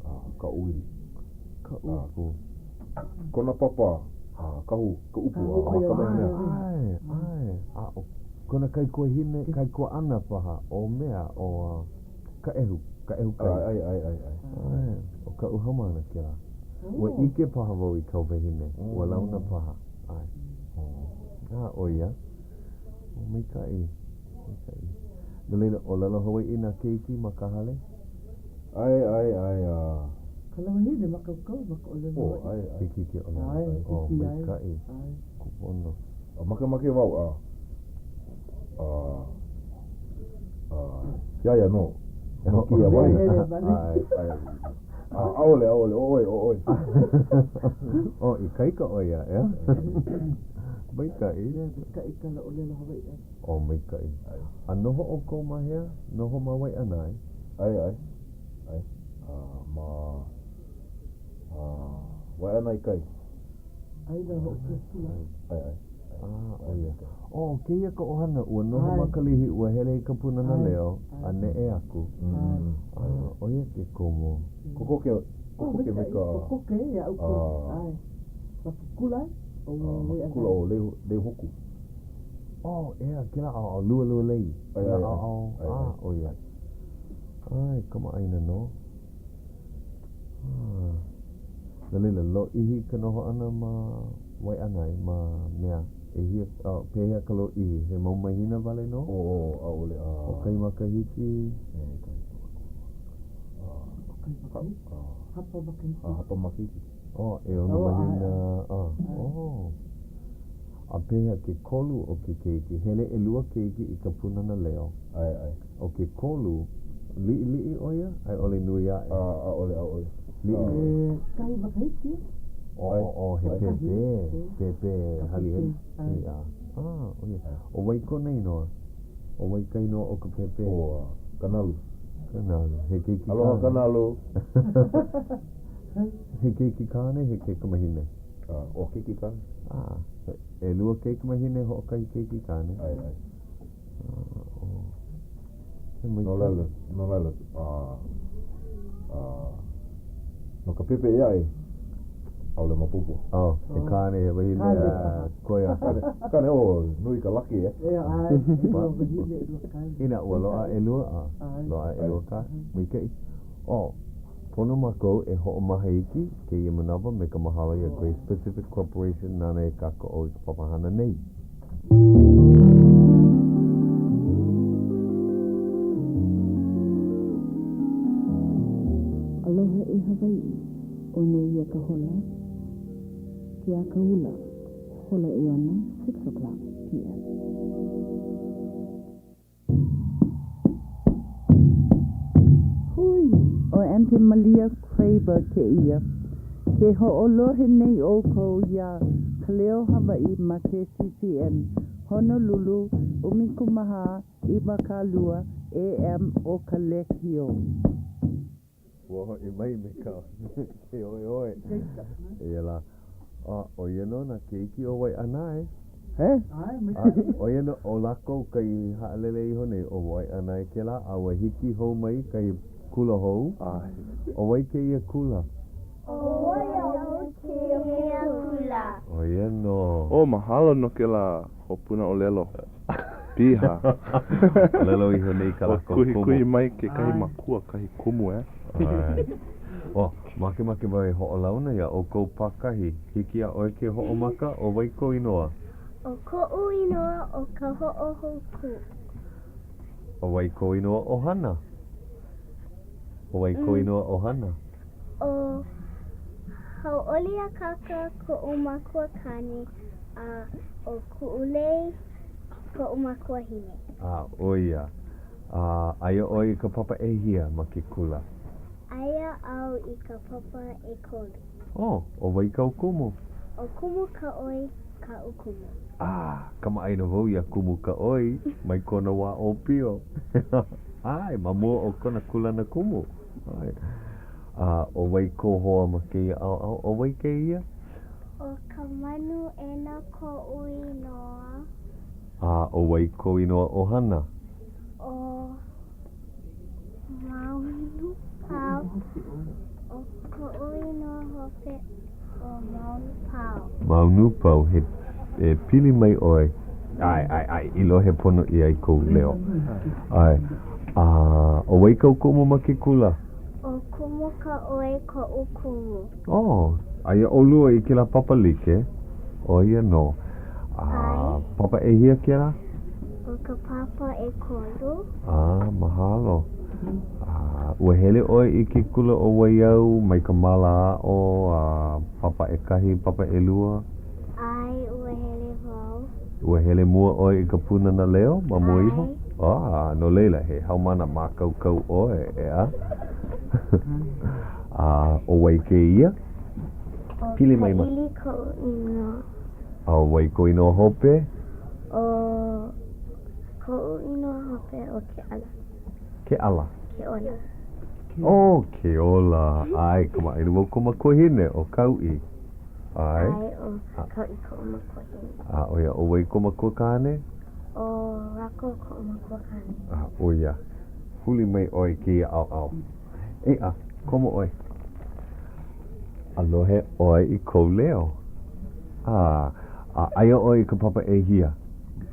a, Kaʻuwili. Kaʻupu. Kona papa, a, Kahu Kaʻupu, a, ma Kamehameha. ʻAe, ʻae. A ʻo kona kaikuahine, kaikuaʻana paha, ʻo mea, ʻo Kaʻehu, Kaʻehu Kai. ʻAe, ʻae, ʻae, ʻae. ʻAe, ʻo kaʻu haumāna kēlā. Ua ʻike paha wau i kau wahine, ua launa paha. ʻAe. A, ʻo ia. ʻO maikaʻi, maikaʻi. No laila, ʻōlelo Hawaiʻi nā keiki ma ka hale? ʻAe, ʻae, ʻae, a. Ka wahine mākaukau ma ka ʻōlelo Oh, ʻae, ʻae. Hiki ke ʻōlelo. ʻAe, Oh, hiki, ʻae. maikaʻi. ʻAe. Kūpono. A makemake wau a, a, a, iā ia nō. No kēia wahi. Hele wale. ʻAe. ʻAe. ʻAʻole, ʻaʻole, ʻo ʻoe, ʻo ʻoe. Oh, ikaika ʻo ia, ʻeā? Maikaʻi. Yeah, maikaʻi ka ʻōlelo Hawaiʻi. Oh, maikaʻi. A noho ʻoukou ma hea? Noho ma Waiʻanae? ʻAe, ʻae, ʻae. Ma Waiʻanae kai. ʻAe na hoʻokahi kula. ʻAe, ʻae. Ah, ʻo ia. Oh, kēia ka ʻohana, ua noho ma Kalihi, ua hele i ka Pūnana Leo, a neʻe aku. Ah, ʻo ia ke kumu. Kokoke, kokoke me ka... Kokoke iaʻu ko, ʻae. Ma ke kula, ʻo Ma ke kula ʻo Lei Hoku. Oh, ʻeā, kēlā ʻaoʻao, Lualualei. Kēlā ʻaoʻao, ah, ʻo ia. ʻAe, kamaʻāina nō. Ah. No laila, lōʻihi ka noho ʻana ma Waiʻanae, ma mea, ʻehia, oh, pehea ka lōʻihi? He mau mahina wale nō? Oh, oh, ʻaʻole, a. ʻOkahi makahiki? ʻOkahi makahiki? Hapa makahiki. Hapa makahiki. Oh, ʻeono mahina, ah, oh. A pehea ke kolu o ke keiki? Hele ʻelua keiki i ka Pūnana Leo. ʻAe, ʻae. ʻO ke kolu, liʻiliʻi ʻo ia a i ʻole nui aʻe? A, ʻaʻole, ʻaʻole. Liʻiliʻi. Kahi makahiki. Oh, oh, oh, he pēpē, pēpē halihali. ʻAe. Ah, ʻo ia. ʻO wai kona inoa? ʻO wai ka inoa o ka pēpē? ʻO Kanalu. Kanalu. He keiki kāne. Aloha Kanalu. He keiki kāne, he kaikamahine? ʻO keiki kāne. Ah, ʻelua kaikamahine, hoʻokahi keiki kāne. ʻAe, ʻae. Ah, oh. No laila, no laila, a, a, no ka pēpē ʻē aʻe, ʻaʻole maopopo. Oh, he kāne, he wahine, a koe aku. Kāne, kāne, oh, nui ka laki, e. ʻEā, ʻae, ʻelua wahine, ʻelua kāne. Inā ua loaʻa ʻelua, a, loaʻa ʻelua kāne, maikaʻi. Oh, pono mākou e hoʻomaha iki kēia manawa me ka mahalo iā Grace Pacific Corporation nāna e kākoʻo i ka papahana nei. Aloha e Hawaiʻi, ʻo nēia ka hola, ke akaula, hola ʻeono, six o'clock PM. Hui, ʻo Aunty Malia Craver kēia. Ke hoʻolohe nei ʻoukou iā Ka Leo Hawaiʻi ma KCCN, Honolulu, 14 20 AM o ka lēkiō. Ua hoʻi mai me ka ke oeoe. Eia lā. A, ʻo ia nō nā keiki o Waiʻanae. He? A, ʻo ia nō, ʻo lākou ka i haʻalele iho nei, ʻo Waiʻanae kēlā, a ua hiki hou mai kahi kula hou. ʻO wai kēia kula? ʻO Waiau kēia kula. ʻO ia nō. Oh, mahalo no kēlā hopuna ʻōlelo. Piha. ʻŌlelo iho nei kā lākou kumu. Kuhikuhi mai kekahi makua, kahi kumu, eh? ʻAe. Oh, makemake wau e hoʻolauna iā ʻoukou pākahi. Hiki iā ʻoe ke hoʻomaka, ʻo wai kou inoa? ʻO koʻu inoa ʻo Kahoʻohōkū. ʻO wai kou inoa ʻohana? ʻO wai kou inoa ʻohana? ʻO Hauʻoli Akaka koʻu makua kāne a ʻo Kuʻulei koʻu makuahine. A, ʻo ia. A, aia ʻoe i ka papa ʻehia ma ke kula? Aia au i ka papa ʻekolu. Oh, ʻo wai kāu kumu? ʻO Kumu Kaʻoi kaʻu kumu. A, kamaʻāina wau iā Kumu Kaʻoi mai kona wā ʻōpio. ʻAe, ma mua o kona kūlana kumu. ʻAe. A ʻo wai kou hoa ma kēia ʻaoʻao? ʻO wai kēia? ʻO Kamanuʻena koʻu inoa. A ʻo wai kou inoa ʻohana? ʻO Maunupau. ʻO koʻu inoa hope ʻo Maunupau. Maunupau, he e pili mai ʻoe. ʻAe, ʻae, ʻae, i lohe pono ʻia i kou leo. ʻAe. A ʻo wai kāu kumu ma ke kula? ʻO Kumu Kaʻoi koʻu kumu. Oh, aia ʻolua i kēlā papa like, ʻo ia nō. A papa ʻehia kēlā? ʻO ka papa ʻekolu. A, mahalo. A, ua hele ʻoe i ke kula ʻo Waiau mai ka māla aʻo a papa ʻekahi, papa ʻelua? ʻAe, ua hele wau. Ua hele mua ʻoe i ka Pūnana Leo ma mua iho? ʻAe. A, no laila, he haumāna mākaukau ʻoe, ʻeā? A ʻo wai kēia? ʻO Pili mai ma. Kaʻili koʻu inoa. A ʻo wai kou inoa hope? ʻO koʻu inoa hope ʻo Keʻala. Keʻala. Keola. ʻO Keola. ʻAe, kamaʻāina wau i kou makuahine, ʻo Kauʻi. ʻAe. ʻAe, ʻo Kauʻi koʻu makuahine. A ʻo ia, ʻo wai kou makuakāne? ʻO Rocco koʻu makuakāne. A ʻo ia, huli mai ʻoe i kēia ʻaoʻao. Eia, komo ʻoe. A lohe ʻoe i kou leo. A, a aia ʻoe i ka papa ʻehia?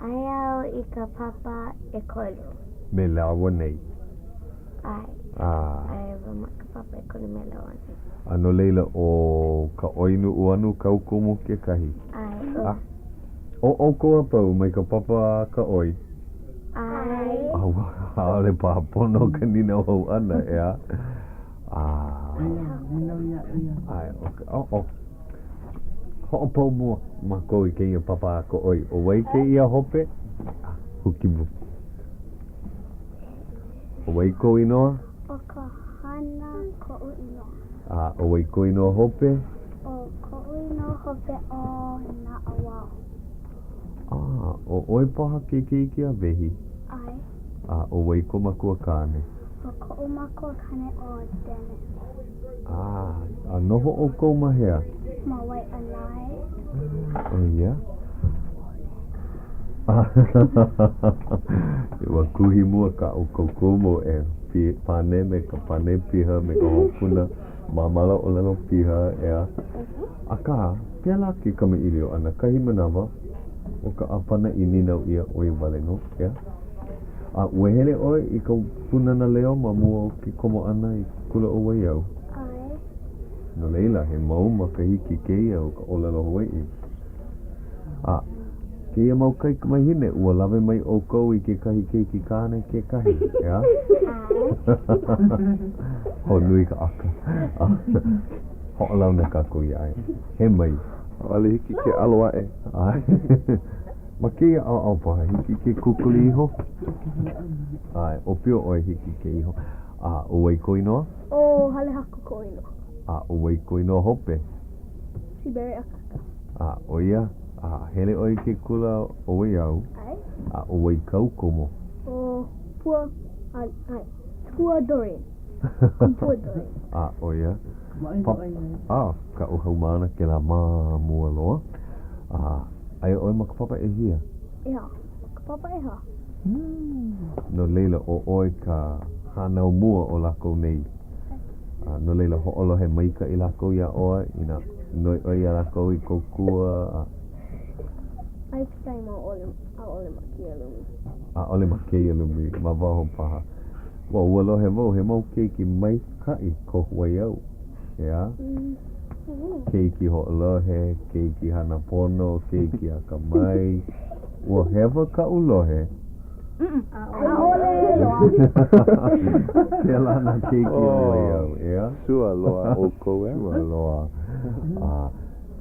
Aia au i ka papa ʻekolu. Me lāua nei? ʻAe. A. Aia wau ma ka papa ʻekolu me lāua nei. A no laila, ʻo Kaʻoi Nuʻuanu kāu kumu kekahi? ʻAe. A, ʻo ʻoukou a pau mai ka papa a Kaʻoi? ʻAe. ʻAʻole paha pono ka nīnau hou ʻana, ʻeā? A. ʻAe, ʻo, ʻo. Hoʻopau mua mākou i kēia papa a Kaʻoi. ʻO wai kēia hope? Huki mua. ʻO wai kou inoa? ʻO Kahana koʻu inoa. A ʻo wai kou inoa hope? ʻO koʻu inoa hope ʻo Naʻauao. A, ʻo ʻoe paha ke keiki a Wehi? ʻAe. A ʻo wai kou makua kāne? ʻO koʻu makua kāne ʻo Dennis. A, a noho ʻoukou ma hea? Ma Waiʻanae. ʻO ia? Ua kuhi mua kā ʻoukou kumu e pane me ka pane piha me ka hopuna māmala ʻōlelo piha, ʻeā? Akā, pēlā ke kamaʻilio ʻana kahi manawa ʻo ka ʻāpana i nīnau ʻia ʻo ia wale nō, ʻeā? A ua hele ʻoe i ka Pūnana Leo ma mua o ke komo ʻana i ke kula ʻo Waiau? ʻAe. No laila, he mau makahiki kēia o ka ʻōlelo Hawaiʻi. A, kēia mau kaikamahine, ua lawe mai ʻoukou i kekahi keiki kāne kekahi, ʻeā? ʻAe. Ho, nui ka ʻaka. Hoʻolauna kākou iā ia. He mai. ʻAʻole hiki ke ʻalo aʻe. ʻAe. Ma kēia ʻaoʻao paha, hiki ke kukuli iho? ʻAe, ʻōpio ʻoe hiki ke iho. A ʻo wai kou inoa? ʻO Halehaku koʻu inoa. A ʻo wai kou inoa hope? Seabury Akaka. A ʻo ia, a hele ʻoe i ke kula ʻo Waiau? ʻAe. A ʻo wai kāu kumu? ʻO Pua, ʻae, Pua Dorian. Pua Dorian. A ʻo ia, A, kaʻu haumāna kēlā ma mua loa. A, aia ʻoe ma ka papa ʻehia? ʻEhā. Ma ka papa ʻehā. No laila, ʻo ʻoe ka hānau mua o lākou nei. A, no laila, hoʻolohe maikaʻi lākou iā ʻoe, inā noi ʻoe iā lākou i kōkua, a. Aia kekahi mau ʻaʻole, ʻaʻole ma kēia lumi. ʻAʻole ma kēia lumi, ma waho paha. Ua, ua lohe wau, he mau keiki maikaʻi ko Waiau, ʻeā? Keiki hoʻolohe, keiki hana pono, keiki akamai. Ua hewa kaʻu lohe. ʻAʻole loa. Pēlā nā keiki o Waiau, ʻeā? Sua loa ʻoukou, ʻeā? Sua loa. A,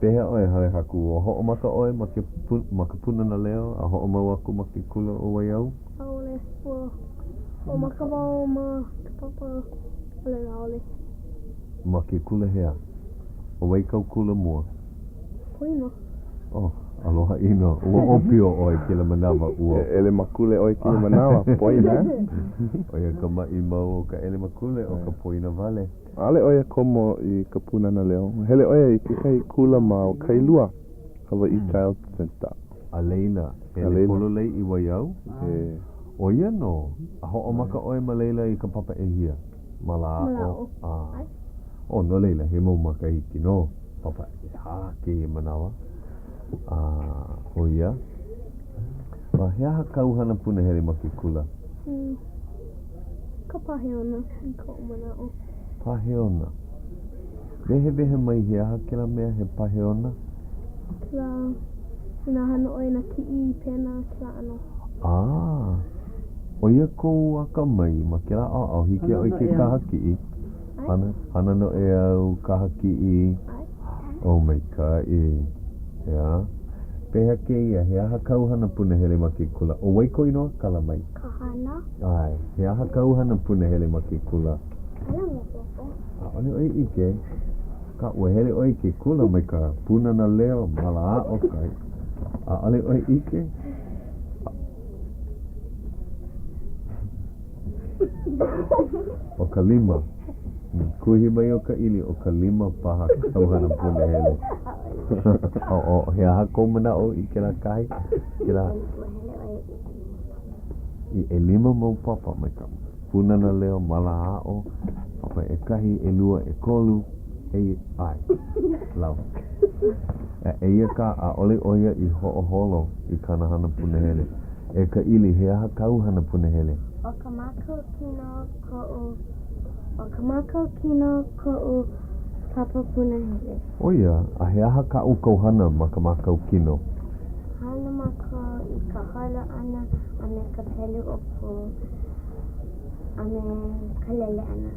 pehea ʻoe, Halehaku, ua hoʻomaka ʻoe ma ke, ma ka Pūnana Leo a hoʻomau aku ma ke kula o Waiau? ʻAʻole. Ua hoʻomaka wau ma ka papa a laila ʻaʻole. Ma ke kula hea? ʻO wai kāu kula mua? Poina. Oh, aloha ʻino. Ua ʻōpio ʻoe kēlā manawa, ua. He ʻelemakule ʻoe kēia manawa, poina. ʻO ia ka maʻi mau o ka ʻelemakule, ʻo ka poina wale. ʻAʻole ʻo ia komo i ka Pūnana Leo. Hele ʻo ia i kekahi kula ma o Kailua, Hawaiʻi Child Center. A laila, hele pololei i Waiau? ʻO ia nō, a hoʻomaka ʻoe ma laila i ka papa ʻehia? Malaaʻo. A. Oh, no laila, he mau makahiki nō, papa ʻehā kēia manawa. A, ʻo ia. A he aha kāu hana punahele ma ke kula? Hmm. Ka pāheona i koʻu manaʻo. Pāheona. Wehewehe mai he aha kēlā mea he pāheona? Kēlā, inā hana ʻoe nā kiʻi pena kēlā ʻano. Ah, ʻo ia kou akamai ma kēlā ʻaoʻao, hiki iā ʻoe ke kaha kiʻi. Hana, hana noʻeau, kaha kiʻi. Oh, maikaʻi. ʻEā. Pehea kēia, he aha kāu hana punahele ma ke kula? ʻO wai kou inoa? Kala mai. Kahana. ʻAe. He aha kāu hana punahele ma ke kula? ʻAʻole maopopo. ʻAʻole ʻoe ʻike. Akā, ua hele ʻoe i ke kula mai ka Pūnana Leo māla aʻo kai. ʻAʻole ʻoe ʻike? ʻO ka lima. Kuhi mai ʻo Kaʻili, ʻo ka lima paha kāu hana punahele. ʻO, he aha kou manaʻo i kēlā kahi? Kēlā. I ʻelima mau papa mai ka Pūnana Leo māla aʻo, papa ʻekahi, ʻelua, ʻekolu, ʻe, ʻae, lawa. Eia kā, ʻaʻole ʻo ia i hoʻoholo i kāna hana punahele. E Kaʻili, he aha kāu hana punahele? ʻO ka mākau kino koʻu, ʻO ka mākau kino koʻu papa punahele. ʻO ia, a he aha kā ʻoukou hana ma ka mākau kino? Hana mākou i ka holo ʻana a me ka pelu ʻōpū a me ka lele ʻana.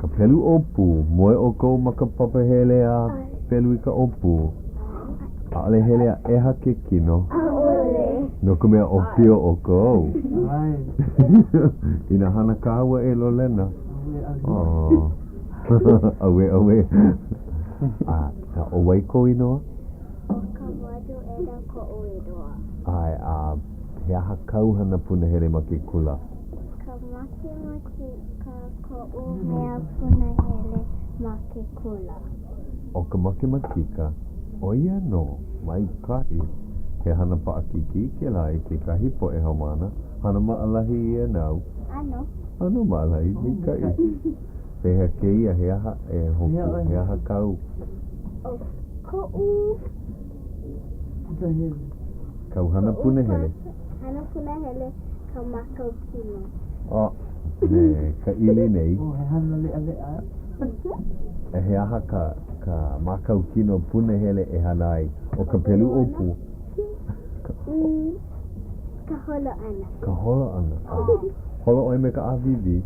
Ka pelu ʻōpū, moe ʻoukou ma ka papahele a pelu i ka ʻōpū. ʻAʻole hele a ʻeha ke kino. ʻAʻole. No ka mea ʻōpio ʻoukou. Inā hana kāua e Lolena. ʻauē, ʻauē. A, ʻo wai kou inoa? ʻO ka Maduela koʻu inoa. ʻAe, a he aha kāu hana punahele ma ke kula? Ka makemakika koʻu mea punahele ma ke kula. ʻO ka makemakika, ʻo ia nō, maikaʻi. He hana paʻakikī kēlā i kekahi poʻe haumāna. Hana maʻalahi ia nāu? ʻAno. ʻAno maʻalahi, maikaʻi. Pehea kēia, he aha e Hoku, he aha kāu? ʻO koʻu. Punahele. Kāu hana punahele. Hana punahele ka mākau kino. Oh, me Kaʻili nei. Oh, he hana leʻaleʻa. E he aha ka, ka mākau kino punahele e hana ai? ʻO ka pelu ʻōpū. Mm, ka holo ʻana. Ka holo ʻana. Holo ʻoe me ka ʻāwīwī?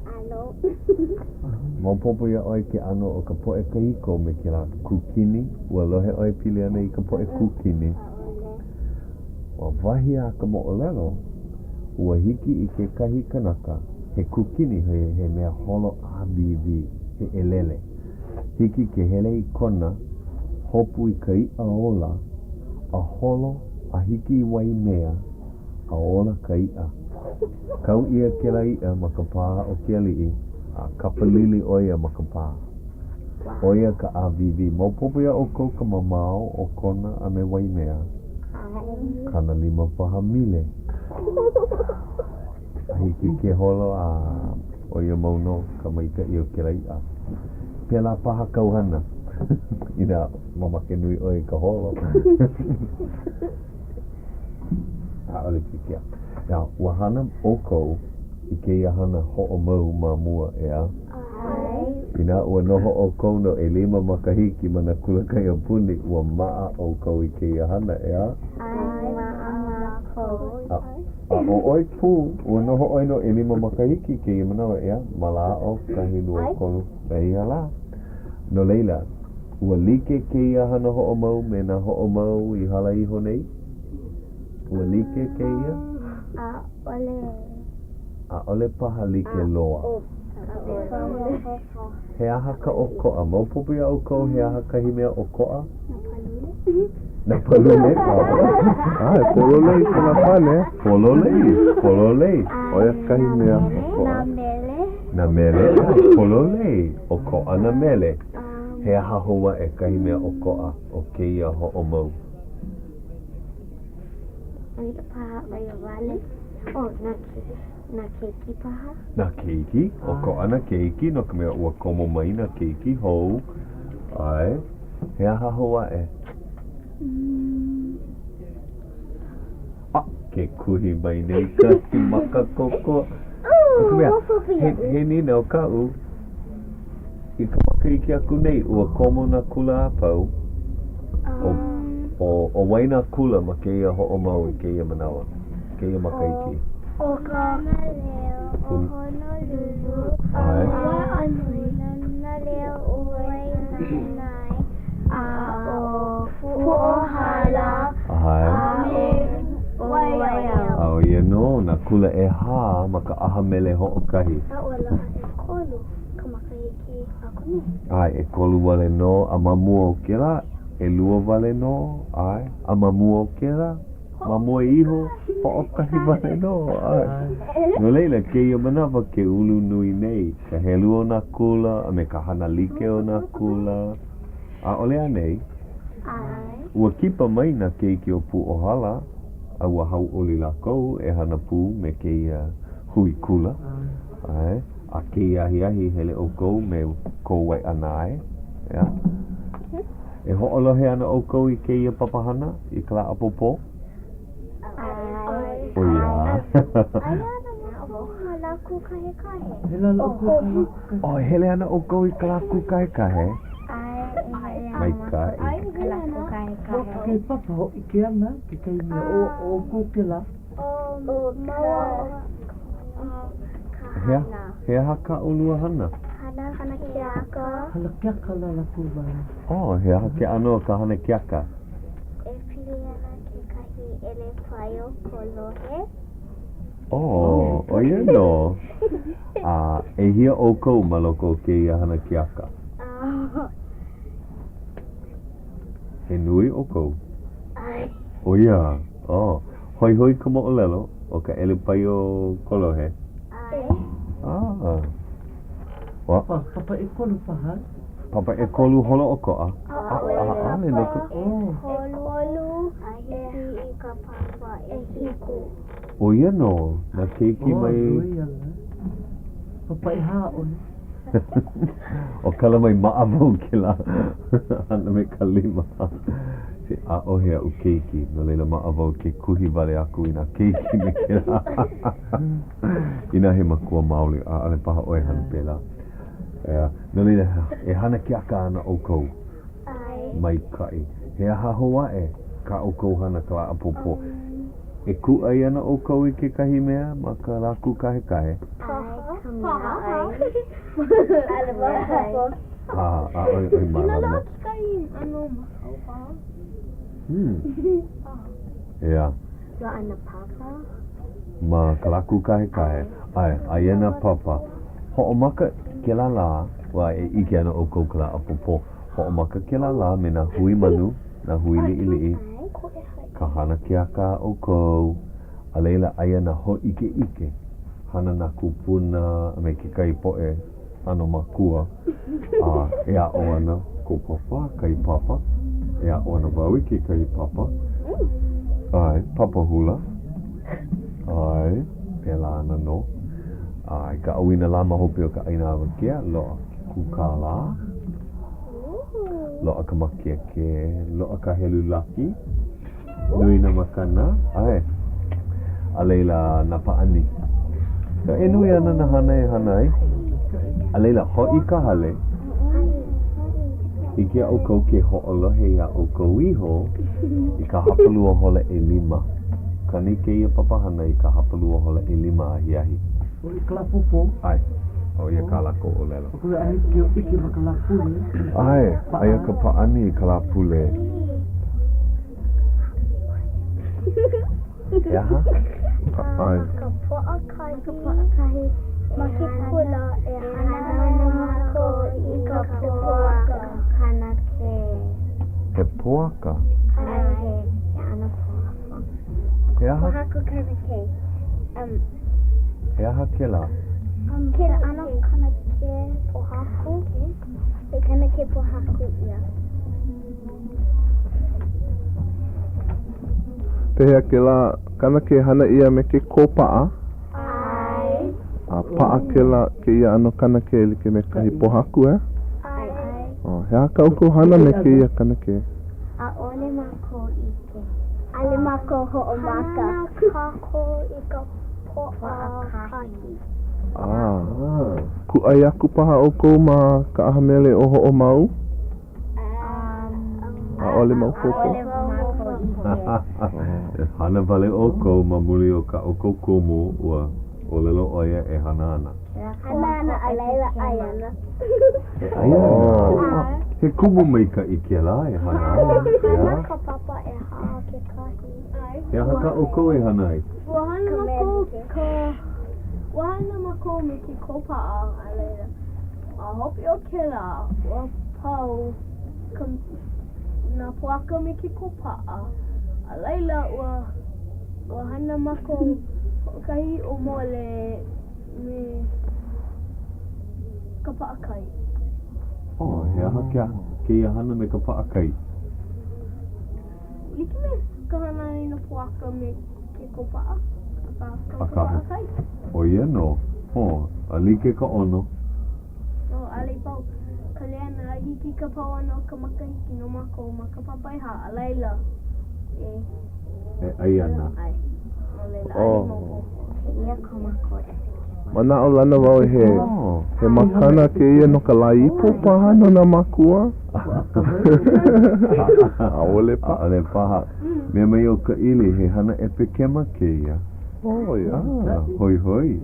ʻAno. Maopopo iā ʻoe ke ʻano o ka poʻe kahiko me kēlā kūkini? Ua lohe ʻoe pili ana i ka poʻe kūkini? Ua wahi a ka moʻolelo, ua hiki i kekahi kanaka, he kūkini, he, he mea holo ʻāwīwī, he ʻelele. Hiki ke hele i Kona, hopu i ka iʻa ola, a holo a hiki i Waimea, a ola ka iʻa. Kau ʻia kēlā iʻa ma ka pā o ke aliʻi, a kapalili ʻo ia ma ka pā. ʻO ia ka ʻāwīwī. Maopopo iā ʻoukou ka mamao o Kona a me Waimea? 50 paha mile. A hiki ke holo a ʻo ia mau nō ka maikaʻi o kēlā iʻa. Pēlā paha kāu hana inā mamake nui ʻoe i ka holo. ʻAʻole pilikia. Now, ua hana ʻoukou i kēia hana hoʻomau ma mua, ʻeā? ʻAe. Inā ua noho ʻoukou no ʻelima makahiki ma nā kula kaiapuni, ua maʻa ʻoukou i kēia hana, ʻeā? ʻAe, maʻa mākou. A, a ʻo ʻoe pū, ua noho ʻoe no ʻelima makahiki i kēia manawa, ʻeā? Māla aʻo, kahi, lua, ʻekolu, eia lā. No laila, Ua like kēia hana hoʻomau me nā hoʻomau i hala iho nei? Ua like kēia? ʻAʻole. ʻAʻole paha like loa. ʻAʻole. He aha ka ʻokoʻa? Maopopo iā ʻoukou he aha kahi mea ʻokoʻa? Nā palule. Nā palule? ʻAe, pololei kona pane. Pololei, pololei. ʻO ia kahi mea ʻokoʻa. Nā mele. Nā mele, ʻae, pololei. ʻOkoʻa nā mele. He aha hou aʻe kahi mea ʻokoʻa o kēia hoʻomau? ʻAʻole paha ʻo ia wale. Oh, nā, nā keiki paha? Nā keiki. ʻOkoʻa nā keiki no ka mea ua komo mai nā keiki hou. ʻAe. He aha hou aʻe? A, ke kuhi mai nei kahi maka koko. No ka mea, he, he nīnau kaʻu i ka makahiki aku nei, ua komo nā kula a pau. ʻO, ʻo, ʻo wai nā kula ma kēia hoʻomau i kēia manawa, kēia makahiki? ʻO ka Leo o Honolulu, ʻAe. Pūnana Leo o Waiʻanae, a ʻo Puʻuhala. ʻAe. A me Waiau. A ʻo ia nō nā kula ʻehā ma ka ʻaha mele hoʻokahi. A ua loaʻa ʻekolu. ʻAe, ʻekolu wale nō, a ma mua o kēlā, ʻelua wale nō, ʻae, a ma mua o kēlā, ma mua iho, hoʻokahi wale nō, ʻae. No laila, kēia manawa ke ulu nui nei ka helu o nā kula a me ka hana like o nā kula. ʻAʻole anei? ʻAe. Ua kipa mai nā keiki o Pūʻōhala a ua hauʻoli lākou e hana pū me kēia hui kula. ʻAe. A kēia ahiahi hele ʻoukou me ko Waiʻanae, ʻeā? E hoʻolohe ana ʻoukou i kēia papahana i ka lā ʻapōpō? ʻAe. ʻO ia. Aia ana mākou ma Lākūkahekahe. Hele ana ʻoukou i ka Lākūkahekahe. Oh, e hele ana ʻoukou i ka Lākūkahekahe? ʻAe, e hele ana Maikaʻi. mākou i ka Lākūkahekahe. No kekahi papa hōʻike ana kekahi mea ʻo ʻoukou kēlā. ʻO ka He aha, he aha kā ʻolua hana? Hana hana keaka. Hana keaka la lākou wale. Oh, he aha ke ʻano o ka hana keaka? E pili ana kekahi ʻelepaio kolohe. Oh, ʻo ia nō. A ʻehia ʻoukou ma loko o kēia hana keaka? He nui ʻoukou? ʻAe. ʻO ia. Oh, hoihoi ka moʻolelo o ka ʻelepaio kolohe? ʻAe. Ah. Wa. Papa ʻekolu paha. Papa ʻekolu holoʻokoʻa. ʻAʻole no ka. ʻEkolu a hiki i ka papa ʻehiku. ʻO ia nō nā keiki mai. Oh, nui ala. Papa ʻehā ʻaʻole. ʻO kala mai maʻa wau kēlā hana me ka lima. ʻAʻohe aʻu keiki, no laila maʻa wau ke kuhi wale aku i nā keiki me kēlā. Inā he makua maoli, ʻaʻole paha ʻoe hana pēlā. ʻEā, no laila, e hana keaka ana ʻoukou. Maikaʻi. He aha hou aʻe kā ʻoukou hana ka lā ʻapōpō? E kūʻai ana ʻoukou i kekahi mea ma ka lā kūkahekahe? Paha, ʻaʻole ʻoe mālama. Hmm. ʻEā. Ma ka lā kūkahekahe, ʻae, aia nā papa. Hoʻomaka kēlā lā, ua e ʻike ana ʻoukou ka lā ʻapōpō. Hoʻomaka kēlā lā me nā hui manu, nā hui liʻiliʻi, ka hana keaka a ʻoukou, a laila aia nā hōʻikeʻike, hana nā kūpuna a me kekahi poʻe ʻano makua, a e aʻo ana kou papa, kahi papa, e aʻo ana wau i kekahi papa, ʻae, papa hula, ʻae, pēlā ana nō. A i ka ʻauinalā ma hope o ka ʻaina awakea, loaʻa ke kūkālā, loaʻa ka mākeke, loaʻa ka helu laki, nui nā makana, ʻae, a laila nā pāʻani. E nui ana nā hana e hana ai. A laila, hoʻi ka hale, hiki iā ʻoukou ke hoʻolohe iā ʻoukou iho i ka hapalua hola ʻelima. Kani kēia papahana i ka hapalua hola ʻelima ahiahi. ʻO i ka lā ʻapōpō. ʻAe, ʻo ia kā lākou ʻōlelo. ʻO ka mea ʻae ke ʻike ma ka lā pule. ʻAe, aia ka pāʻani i ka lā pule. He aha? ʻAe. Ma ka Pōʻakahi, ma ke kula e hana ana mākou i ka poaka kanakē. He poaka? ʻAe, he ʻano poaka. He aha? Pōhaku kanakē. Um, He aha kēlā? Um, kēlā ʻano kanakē pōhaku. He kanakē pōhaku ia. Pehea kēlā kanakē hana ʻia me ke kōpaʻa? ʻAe. A paʻa kēlā kēia ʻano kanakē like me kahi pōhaku, ʻeā? ʻAe. Oh, he aha kā ʻoukou hana me kēia kanakē? ʻAʻole mākou ʻike. ʻAʻole mākou hoʻomaka. Hana kākou i ka Pōʻakahi. Ah. Kūʻai aku paha ʻoukou ma ka ʻaha mele ʻo Hoʻomau? ʻAʻole maopopo. Hana wale ʻoukou ma muli o kā ʻoukou kumu, ua ʻōlelo ʻo ia e hana ana. Hana ana a laila ʻai ana. E ʻai ana. He kumu maikaʻi kēlā e hana ana. Hana ka papa ʻehā kekahi. He aha kā ʻoukou e hana ai? Ua hana mākou ka, ua hana mākou me ke kōpaʻa a laila. Ma hope o kēlā, ua pau ka, nā poaka me ke kōpaʻa, a laila ua, ua hana mākou hoʻokahi ʻōmole me ka paʻakai. Oh, he aha ke, kēia hana me ka paʻakai? Like me ka hana i nā poaka me ke kōpaʻa, akā kau ka paʻakai. ʻO ia nō. Oh, a like ka ʻono. Oh, ʻaʻole i pau ka lei ʻana a hiki ka pau ʻana o ka makahiki no mākou ma ka papa ʻehā, a laila e. E ʻai ana. ʻAe. No laila, ʻaʻole i maopopo. Kēia ko mākou ʻepekema. Manaʻolana wau he, he makana kēia no ka lā ipo paha no nā mākua. ʻAʻole paha. ʻAʻole paha. Mea mai ʻo Kaʻili, he hana ʻepekema kēia. Oh, yeah. Ah, hoihoi.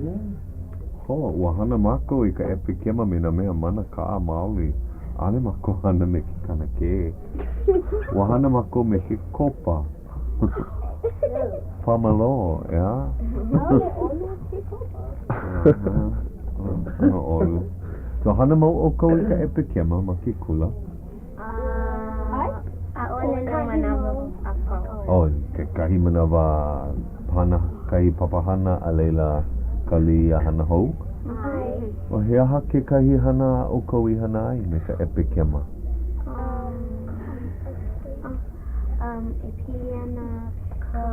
Ho, ua hana mākou i ka ʻepekema me nā mea mana kaʻa maoli. ʻAʻole mākou hana me ke kanakē. Ua hana mākou me ke kopa. Pāmalō, ʻeā? ʻAʻole ʻolu ke kopa. ʻAno ʻolu. So hana mau ʻoukou i ka ʻepekema ma ke kula? ʻAe. ʻAʻole nā manawa a pau. Oh, kekahi manawa hana, kahi papahana a laila kali a hana hou? ʻAe. O he aha kekahi hana a ʻoukou i hana ai me ka ʻepekema? Um, e pili ana ka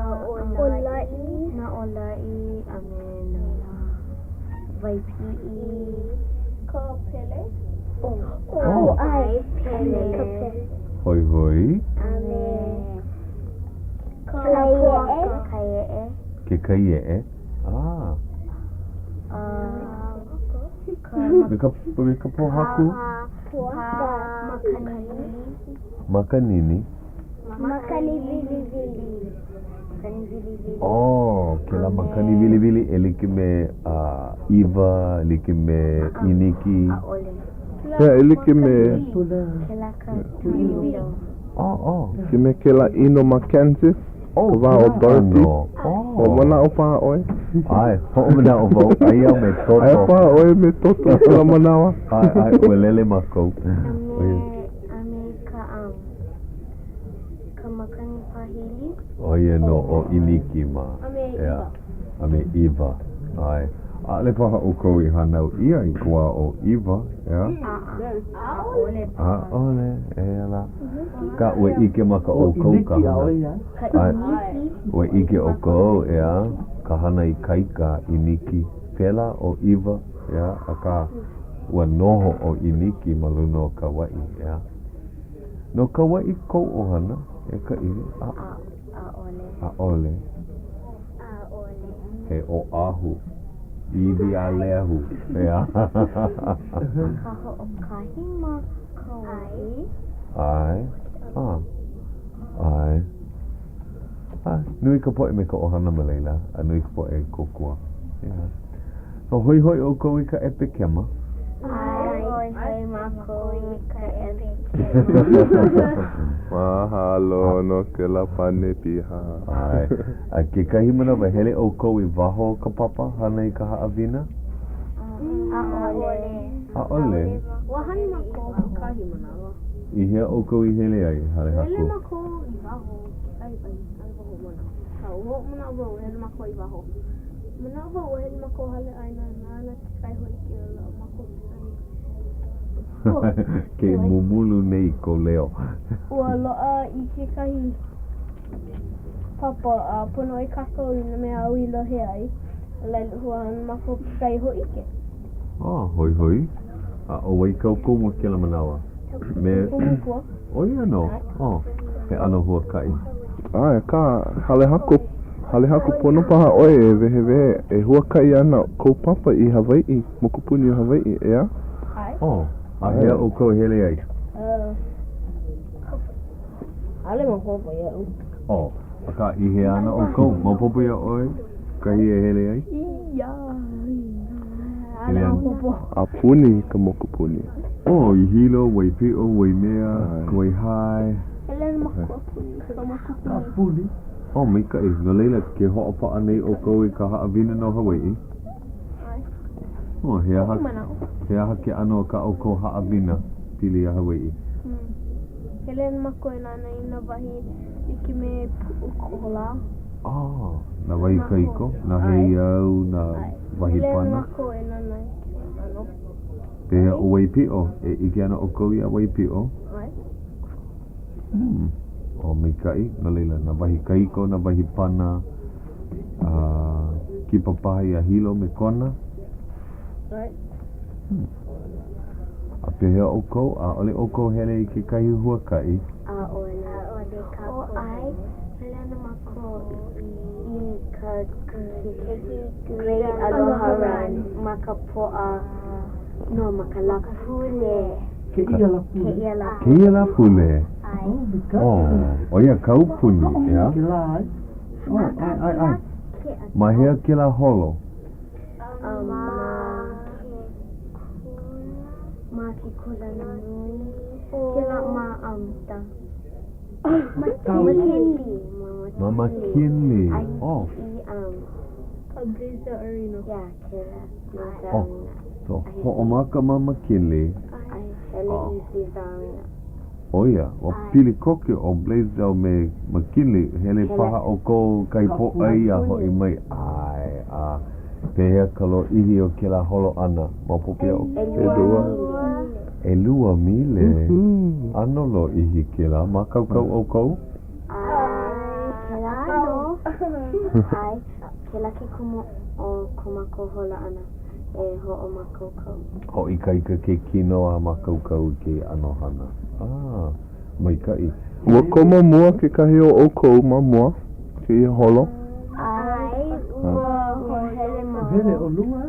ʻōlaʻi, nā ʻōlaʻi a me nā wai piʻi. Ka pele. Oh, ʻae, pele. Ka pele. Hoihoi. A me ka kai eʻe. Kai eʻe. Ke kai eʻe. Ah. Ka Me ka, me ka pōhaku? Poaka. Makanini. Makanini. Makani wiliwili. Makani wiliwili. Oh, kēlā makani wiliwili e like me uh, ʻIwa, e like me ʻIniki. ʻAʻole. Yeah, e like me. Kēlā ka tornado. Oh, oh. Like me kēlā ʻino ma Kansas. Oh, Ka wā o Dorothy. ʻano. Oh. Hoʻomanaʻo paha ʻoe? ʻAe, hoʻomanaʻo wau, aia au me Toto. Aia paha ʻoe me Toto i kēlā manawa. ʻAe, ʻae, ua lele mākou. A me, a me ka, um, ka makani pāhili. ʻO ia nō ʻo ʻIniki mā. A me ʻIwa. A me ʻIwa, ʻae. ʻAʻole paha ʻoukou i hānau ʻia i ka wā o ʻIwa, ʻeā? ʻAʻole paha. ʻAʻole, eia lā. Akā, ua ʻike maka ʻoukou ka hana. Ka ʻIniki. Ua ʻike ʻoukou, ʻeā, ka hana ikaika ʻIniki. Pēlā ʻo ʻIwa, ʻeā, akā, ua noho ʻo ʻIniki ma luna o Kauaʻi, ʻeā. No Kauaʻi kou ʻohana, e Kaʻili? ʻAʻole. ʻAʻole. ʻAʻole. He Oʻahu. Iwi a lehu, ʻeā. Ka hoʻokahi ma Kauaʻi. ʻAe. Ah. ʻAe. ʻAe. Nui ka poʻe me ka ʻohana ma laila, a nui ka poʻe kōkua. Yeah. So, hoihoi ʻoukou i ka ʻepekema? ʻAe, hoihoi mākou i ka ʻepekema. Mahalo no kēlā pane piha. ʻAe. A kekahi manawa, hele ʻoukou i waho o ka papa hana i ka haʻawina? ʻAʻole. ʻAʻole? Ua hana mākou kekahi manawa. I hea ʻoukou i hele ai, Hale Haku? Hele mākou i waho, kekahi wahi, ʻaʻole hoʻomanaʻo. Hoʻomanaʻo wau, hele mākou i waho. Manaʻo wau ua hele mākou hale ʻaina nāna kekahi hōʻike a loaʻa mākou kekahi. Ke mumulu nei kou leo. Ua loaʻa i kekahi papa a pono e kākau i nā mea āu i lohe ai, a laila ua hana mākou kekahi hōʻike. Oh, hoihoi. A ʻo wai kākou ma kēlā manawa? Me... Kūmukua. ʻO ia nō. Oh, he ʻano huakaʻi. ʻAe, akā, Hale Haku, Hale Haku pono paha ʻoe e wehewehe e huakaʻi ana kou papa i Hawaiʻi, mokupuni o Hawaiʻi, ʻeā? ʻAe. Oh, a hea ʻoukou e hele ai? Uh, ʻaʻole maopopo iaʻu. Oh, akā, i hea ana ʻoukou? Maopopo iā ʻoe kahi e hele ai? Ia, ʻaʻole maopopo. A puni ka mokupuni. Oh, i Hilo, Waipiʻo, Waimea, Kawaihae. Hele ana mākou a puni ka mokupuni. A puni? Oh, maikaʻi. No laila, ke hoʻopaʻa nei ʻoukou i ka haʻawina no Hawaiʻi. ʻAe. Oh, he aha, he aha ke ʻano o kā ʻoukou haʻawina pili iā Hawaiʻi? Hmm. Hele ana mākou e nānā i nā wahi like me Puʻukoholā. Oh, nā wahi kahiko, nā heiau, nā wahi pana. Hele ana mākou e nānā i kēlā ʻano. Pehea ʻo Waipiʻo? E ʻike ana ʻoukou iā Waipiʻo? ʻAe. Hmm. Oh, maikaʻi. No laila, nā wahi kahiko, nā wahi pana, a kipa paha iā Hilo me Kona. ʻAe. Hmm. A pehea ʻoukou? ʻAʻole ʻoukou hele i kekahi huakaʻi? ʻAʻole. ʻAʻole kākou. Oh, ʻae. Hele ana mākou i ka keiki Great Aloha Run ma ka Pōʻa, no, ma ka Lāpule. Kēia Lāpule. Kēia Lāpule. Kēia Lāpule? ʻAe. Oh, maikaʻi. Oh, ʻo ia ka aupuni, ʻeā? Kēlā, ʻae. Oh, ʻae, ʻae, ʻae. Ma hea kēlā holo? Ma ke kula, ma ke kula nui, kēlā ma um, da. McKinley. Ma McKinley. Oh. I um. Ka Blaisdell Arena. Yeah, kēlā. Blaisdell oh. Arena. So, hoʻomaka ma McKinley. ʻAe, hele i Blaisdell Arena. ʻO ia, ua pili koke ʻo Blaisdell me McKinley, hele paha ʻoukou kahi pōʻai a hoʻi mai, ʻae, a pehea ka lōʻihi o kēlā holo ʻana? Maopopo iā ʻoukou? ʻElua mile. ʻElua mile? ʻAno lōʻihi kēlā. Mākaukau ʻoukou? ʻAe, kēlā nō. ʻAe, kēlā ke kumu o ko mākou holo ʻana. e hoʻomākaukau. Hoʻoikaika ke kino a mākaukau i kēia ʻano hana. Ah, maikaʻi. Ua komo mua kekahi o ʻoukou ma mua kēia holo? ʻAe, ua hele mua. Hele ʻolua?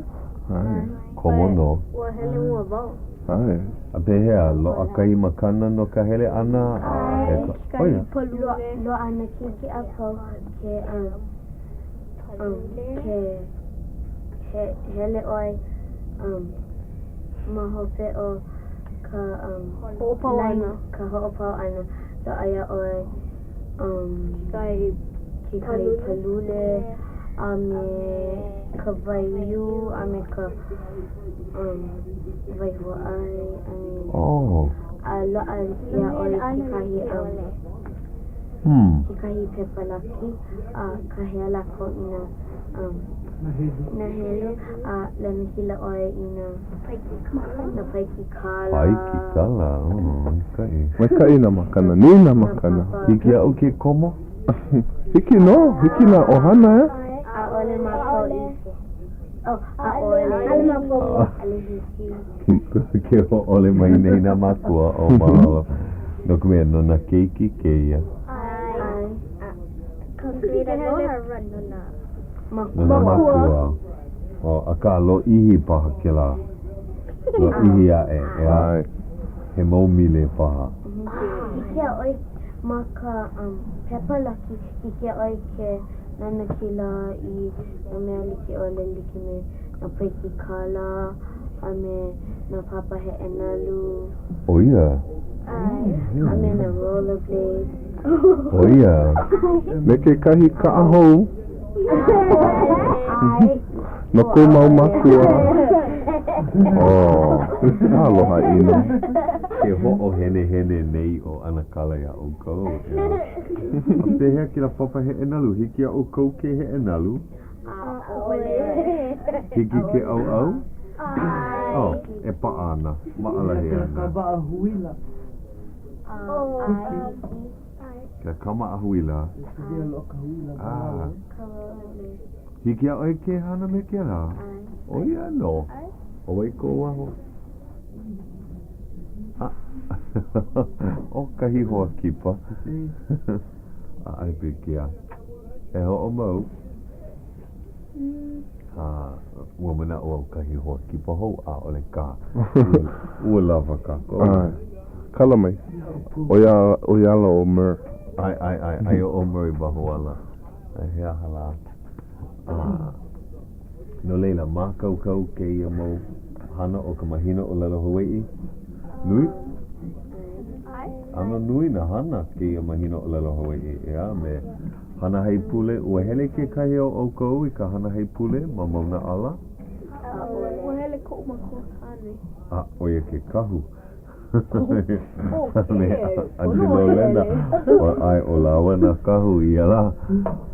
ʻAe. Komo nō. Ua hele mua wau. ʻAe. A pehea, loaʻa kahi makana no ka hele ʻana? ʻAe, kekahi palule. Loaʻa nā keiki a pau ke, um, ke he, hele ʻoe um, ma hope o ka um, Hoʻopau ʻana. ka hoʻopau ʻana, loaʻa iā ʻoe um, Kekahi kekahi palule a me ka waiū a me ka um, wai huaʻai a me Oh. a loaʻa iā ʻoe kekahi um, Hmm. Kekahi pepa laki a kāhea lākou i nā um, nā helu a lanakila ʻoe i nā nā paikikala. Paikikala, oh, maikaʻi. Maikaʻi nā makana, nui nā makana. Hiki iaʻu ke komo? Hiki nō, hiki nā ʻohana, eh? ʻAʻole mākou i oh, ʻaʻole. ʻAʻole mākou. ʻAʻole hiki. Ke hōʻole mai nei nā mākua, oh mahalo. No ka mea, no nā keiki kēia. ʻAe. Ka Great Aloha Run no nā No nā mākua. Oh, akā, lōʻihi paha kēlā. Lōʻihi aʻe, ʻeā? ʻAe. He mau mile paha. Hiki iā ʻoe ma ka um, pepa laki, hiki iā ʻoe ke lanakila i nā mea like ʻole like me nā paikikala a me nā papa heʻe nalu. ʻO ia. ʻAe, a me nā rollerblades. ʻO ia. Me kekahi kaʻa hou. ʻAe. No kou mau mākua. Oh, aloha ʻino. Ke hoʻohenehene nei ʻo ʻAnakala iā ʻoukou, ʻeā. A pehea kēlā papa heʻe nalu? Hiki iā ʻoukou ke heʻe nalu? ʻAʻole. Hiki ke ʻauʻau? ʻAe. Oh, e paʻa ana. Maʻalahi Kēlā ana. kāwaʻa huila. ʻAe. Kēlā kāmaʻa huila. Kēia loa ka huila ma Ah. lalo. Ka rollerblades. Hiki iā ʻoe ke hana me kēlā? ʻAe. ʻO ia nō. ʻO wai kou aho? Ah. ʻO kahi hoa kipa. ʻAʻole pilikia. E hoʻomau. A ua manaʻo au kahi hoa kipa hou, ʻaʻole kā. Ua lawa kākou. ʻAe. Kala mai. ʻO ia, ʻo ia ala ʻo Murr. ʻAe, ʻae, ʻae. Aia ʻo Murr i waho ala. A he aha lā? A, no laila, mākaukau kēia mau hana o ka mahina ʻōlelo Hawaiʻi? Nui? ʻAno nui nā hana kēia mahina ʻōlelo Hawaiʻi, ʻeā, me hana haipule. Ua hele kekahi o ʻoukou i ka hana haipule ma Mauna ʻAla? ʻAʻole. hele koʻu makuakāne. A, ʻo ia ke kahu. A me Aunty Lolena. ʻAe, ʻo lāua nā kahu i ia lā.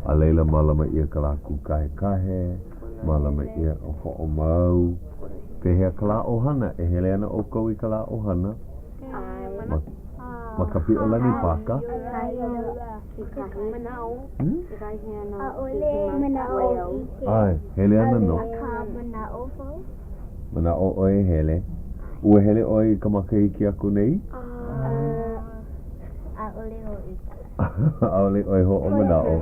A laila mālama ʻia ka lā kūkahekahe, mālama ʻia ʻo Hoʻomau. Pehea ka lā ʻohana? E hele ana ʻoukou i ka lā ʻohana? Ma, ma ka Piʻolani Pāka? ʻAe, hele ana nō. Manaʻo ʻoe e hele. Ua hele ʻoe i ka makahiki aku nei? ʻAʻole ʻoe hoʻomanaʻo.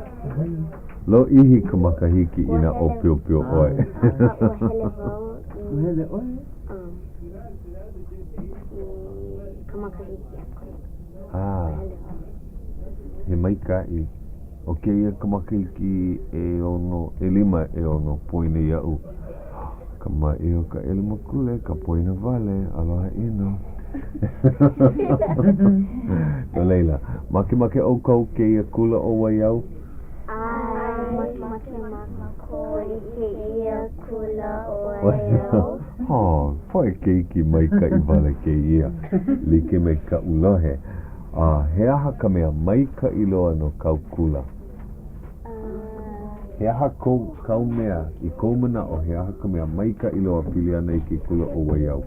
Lōʻihi ka makahiki inā ʻōpiopio ʻoe. Ua hele ʻoe i ka makahiki aku nei. Ah, he maikaʻi. ʻO kēia ka makahiki ʻeono, ʻelima ʻeono, poina iaʻu. Ka maʻi o ka ʻelemakule, ka poina wale, aloha ʻino. No laila, makemake ʻoukou kēia kula ʻo Waiau? ʻAe, makemake mākou i kēia kula ʻo Waiau. Hō, poʻe keiki maikaʻi wale kēia, like me kaʻu lohe. A he aha ka mea maikaʻi loa no kāu kula? He aha kou, kāu mea, i kou manaʻo, he aha ka mea maikaʻi loa pili ana i ke kula ʻo Waiau?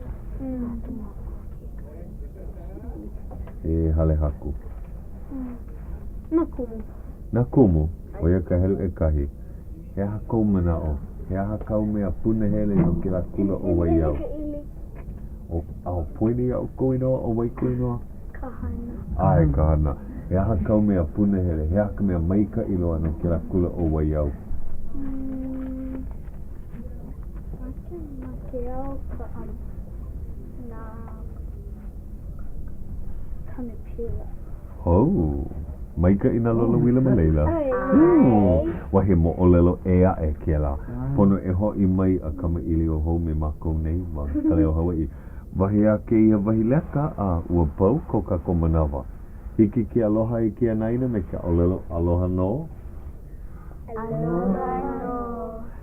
E Hale Haku. Nā kumu. Nā kumu, ʻo ia ka helu ʻekahi. He aha kou manaʻo? He aha kāu mea punahele no kēlā kula ʻo Waiau? ʻO, a ʻo poina iā ʻoukou kou inoa, ʻo wai kou inoa? Kahana. ʻAe, Kahana. He aha kāu mea punahele? He aha ka mea maikaʻi loa no kēlā kula ʻo Waiau? Mm, makemake au ka, um, nā kanipila. Oh, maikaʻi nā lolouila ma laila. Hmm, wahi moʻolelo ʻē aʻe kēlā. Pono e hoʻi mai a kamaʻilio hou me mākou nei ma Ka Leo Hawaiʻi. Wahi a kēia wahi leka, a ua pau ko kākou manawa. Hiki ke aloha i ke anaina me ka ʻōlelo aloha nō? Aloha nō.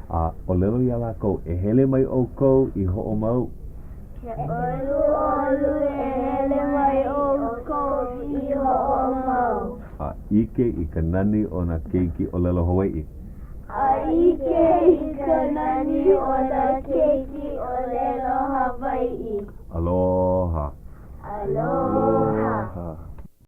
A ʻōlelo iā lākou, e hele mai ʻoukou i hoʻomau. Ke ʻoluʻolu e hele mai ʻoukou i hoʻomau. A ʻike i ka nani o nā keiki ʻōlelo Hawaiʻi. A ʻike i ka nani o nā keiki ʻōlelo Hawaiʻi. Aloha. Aloha.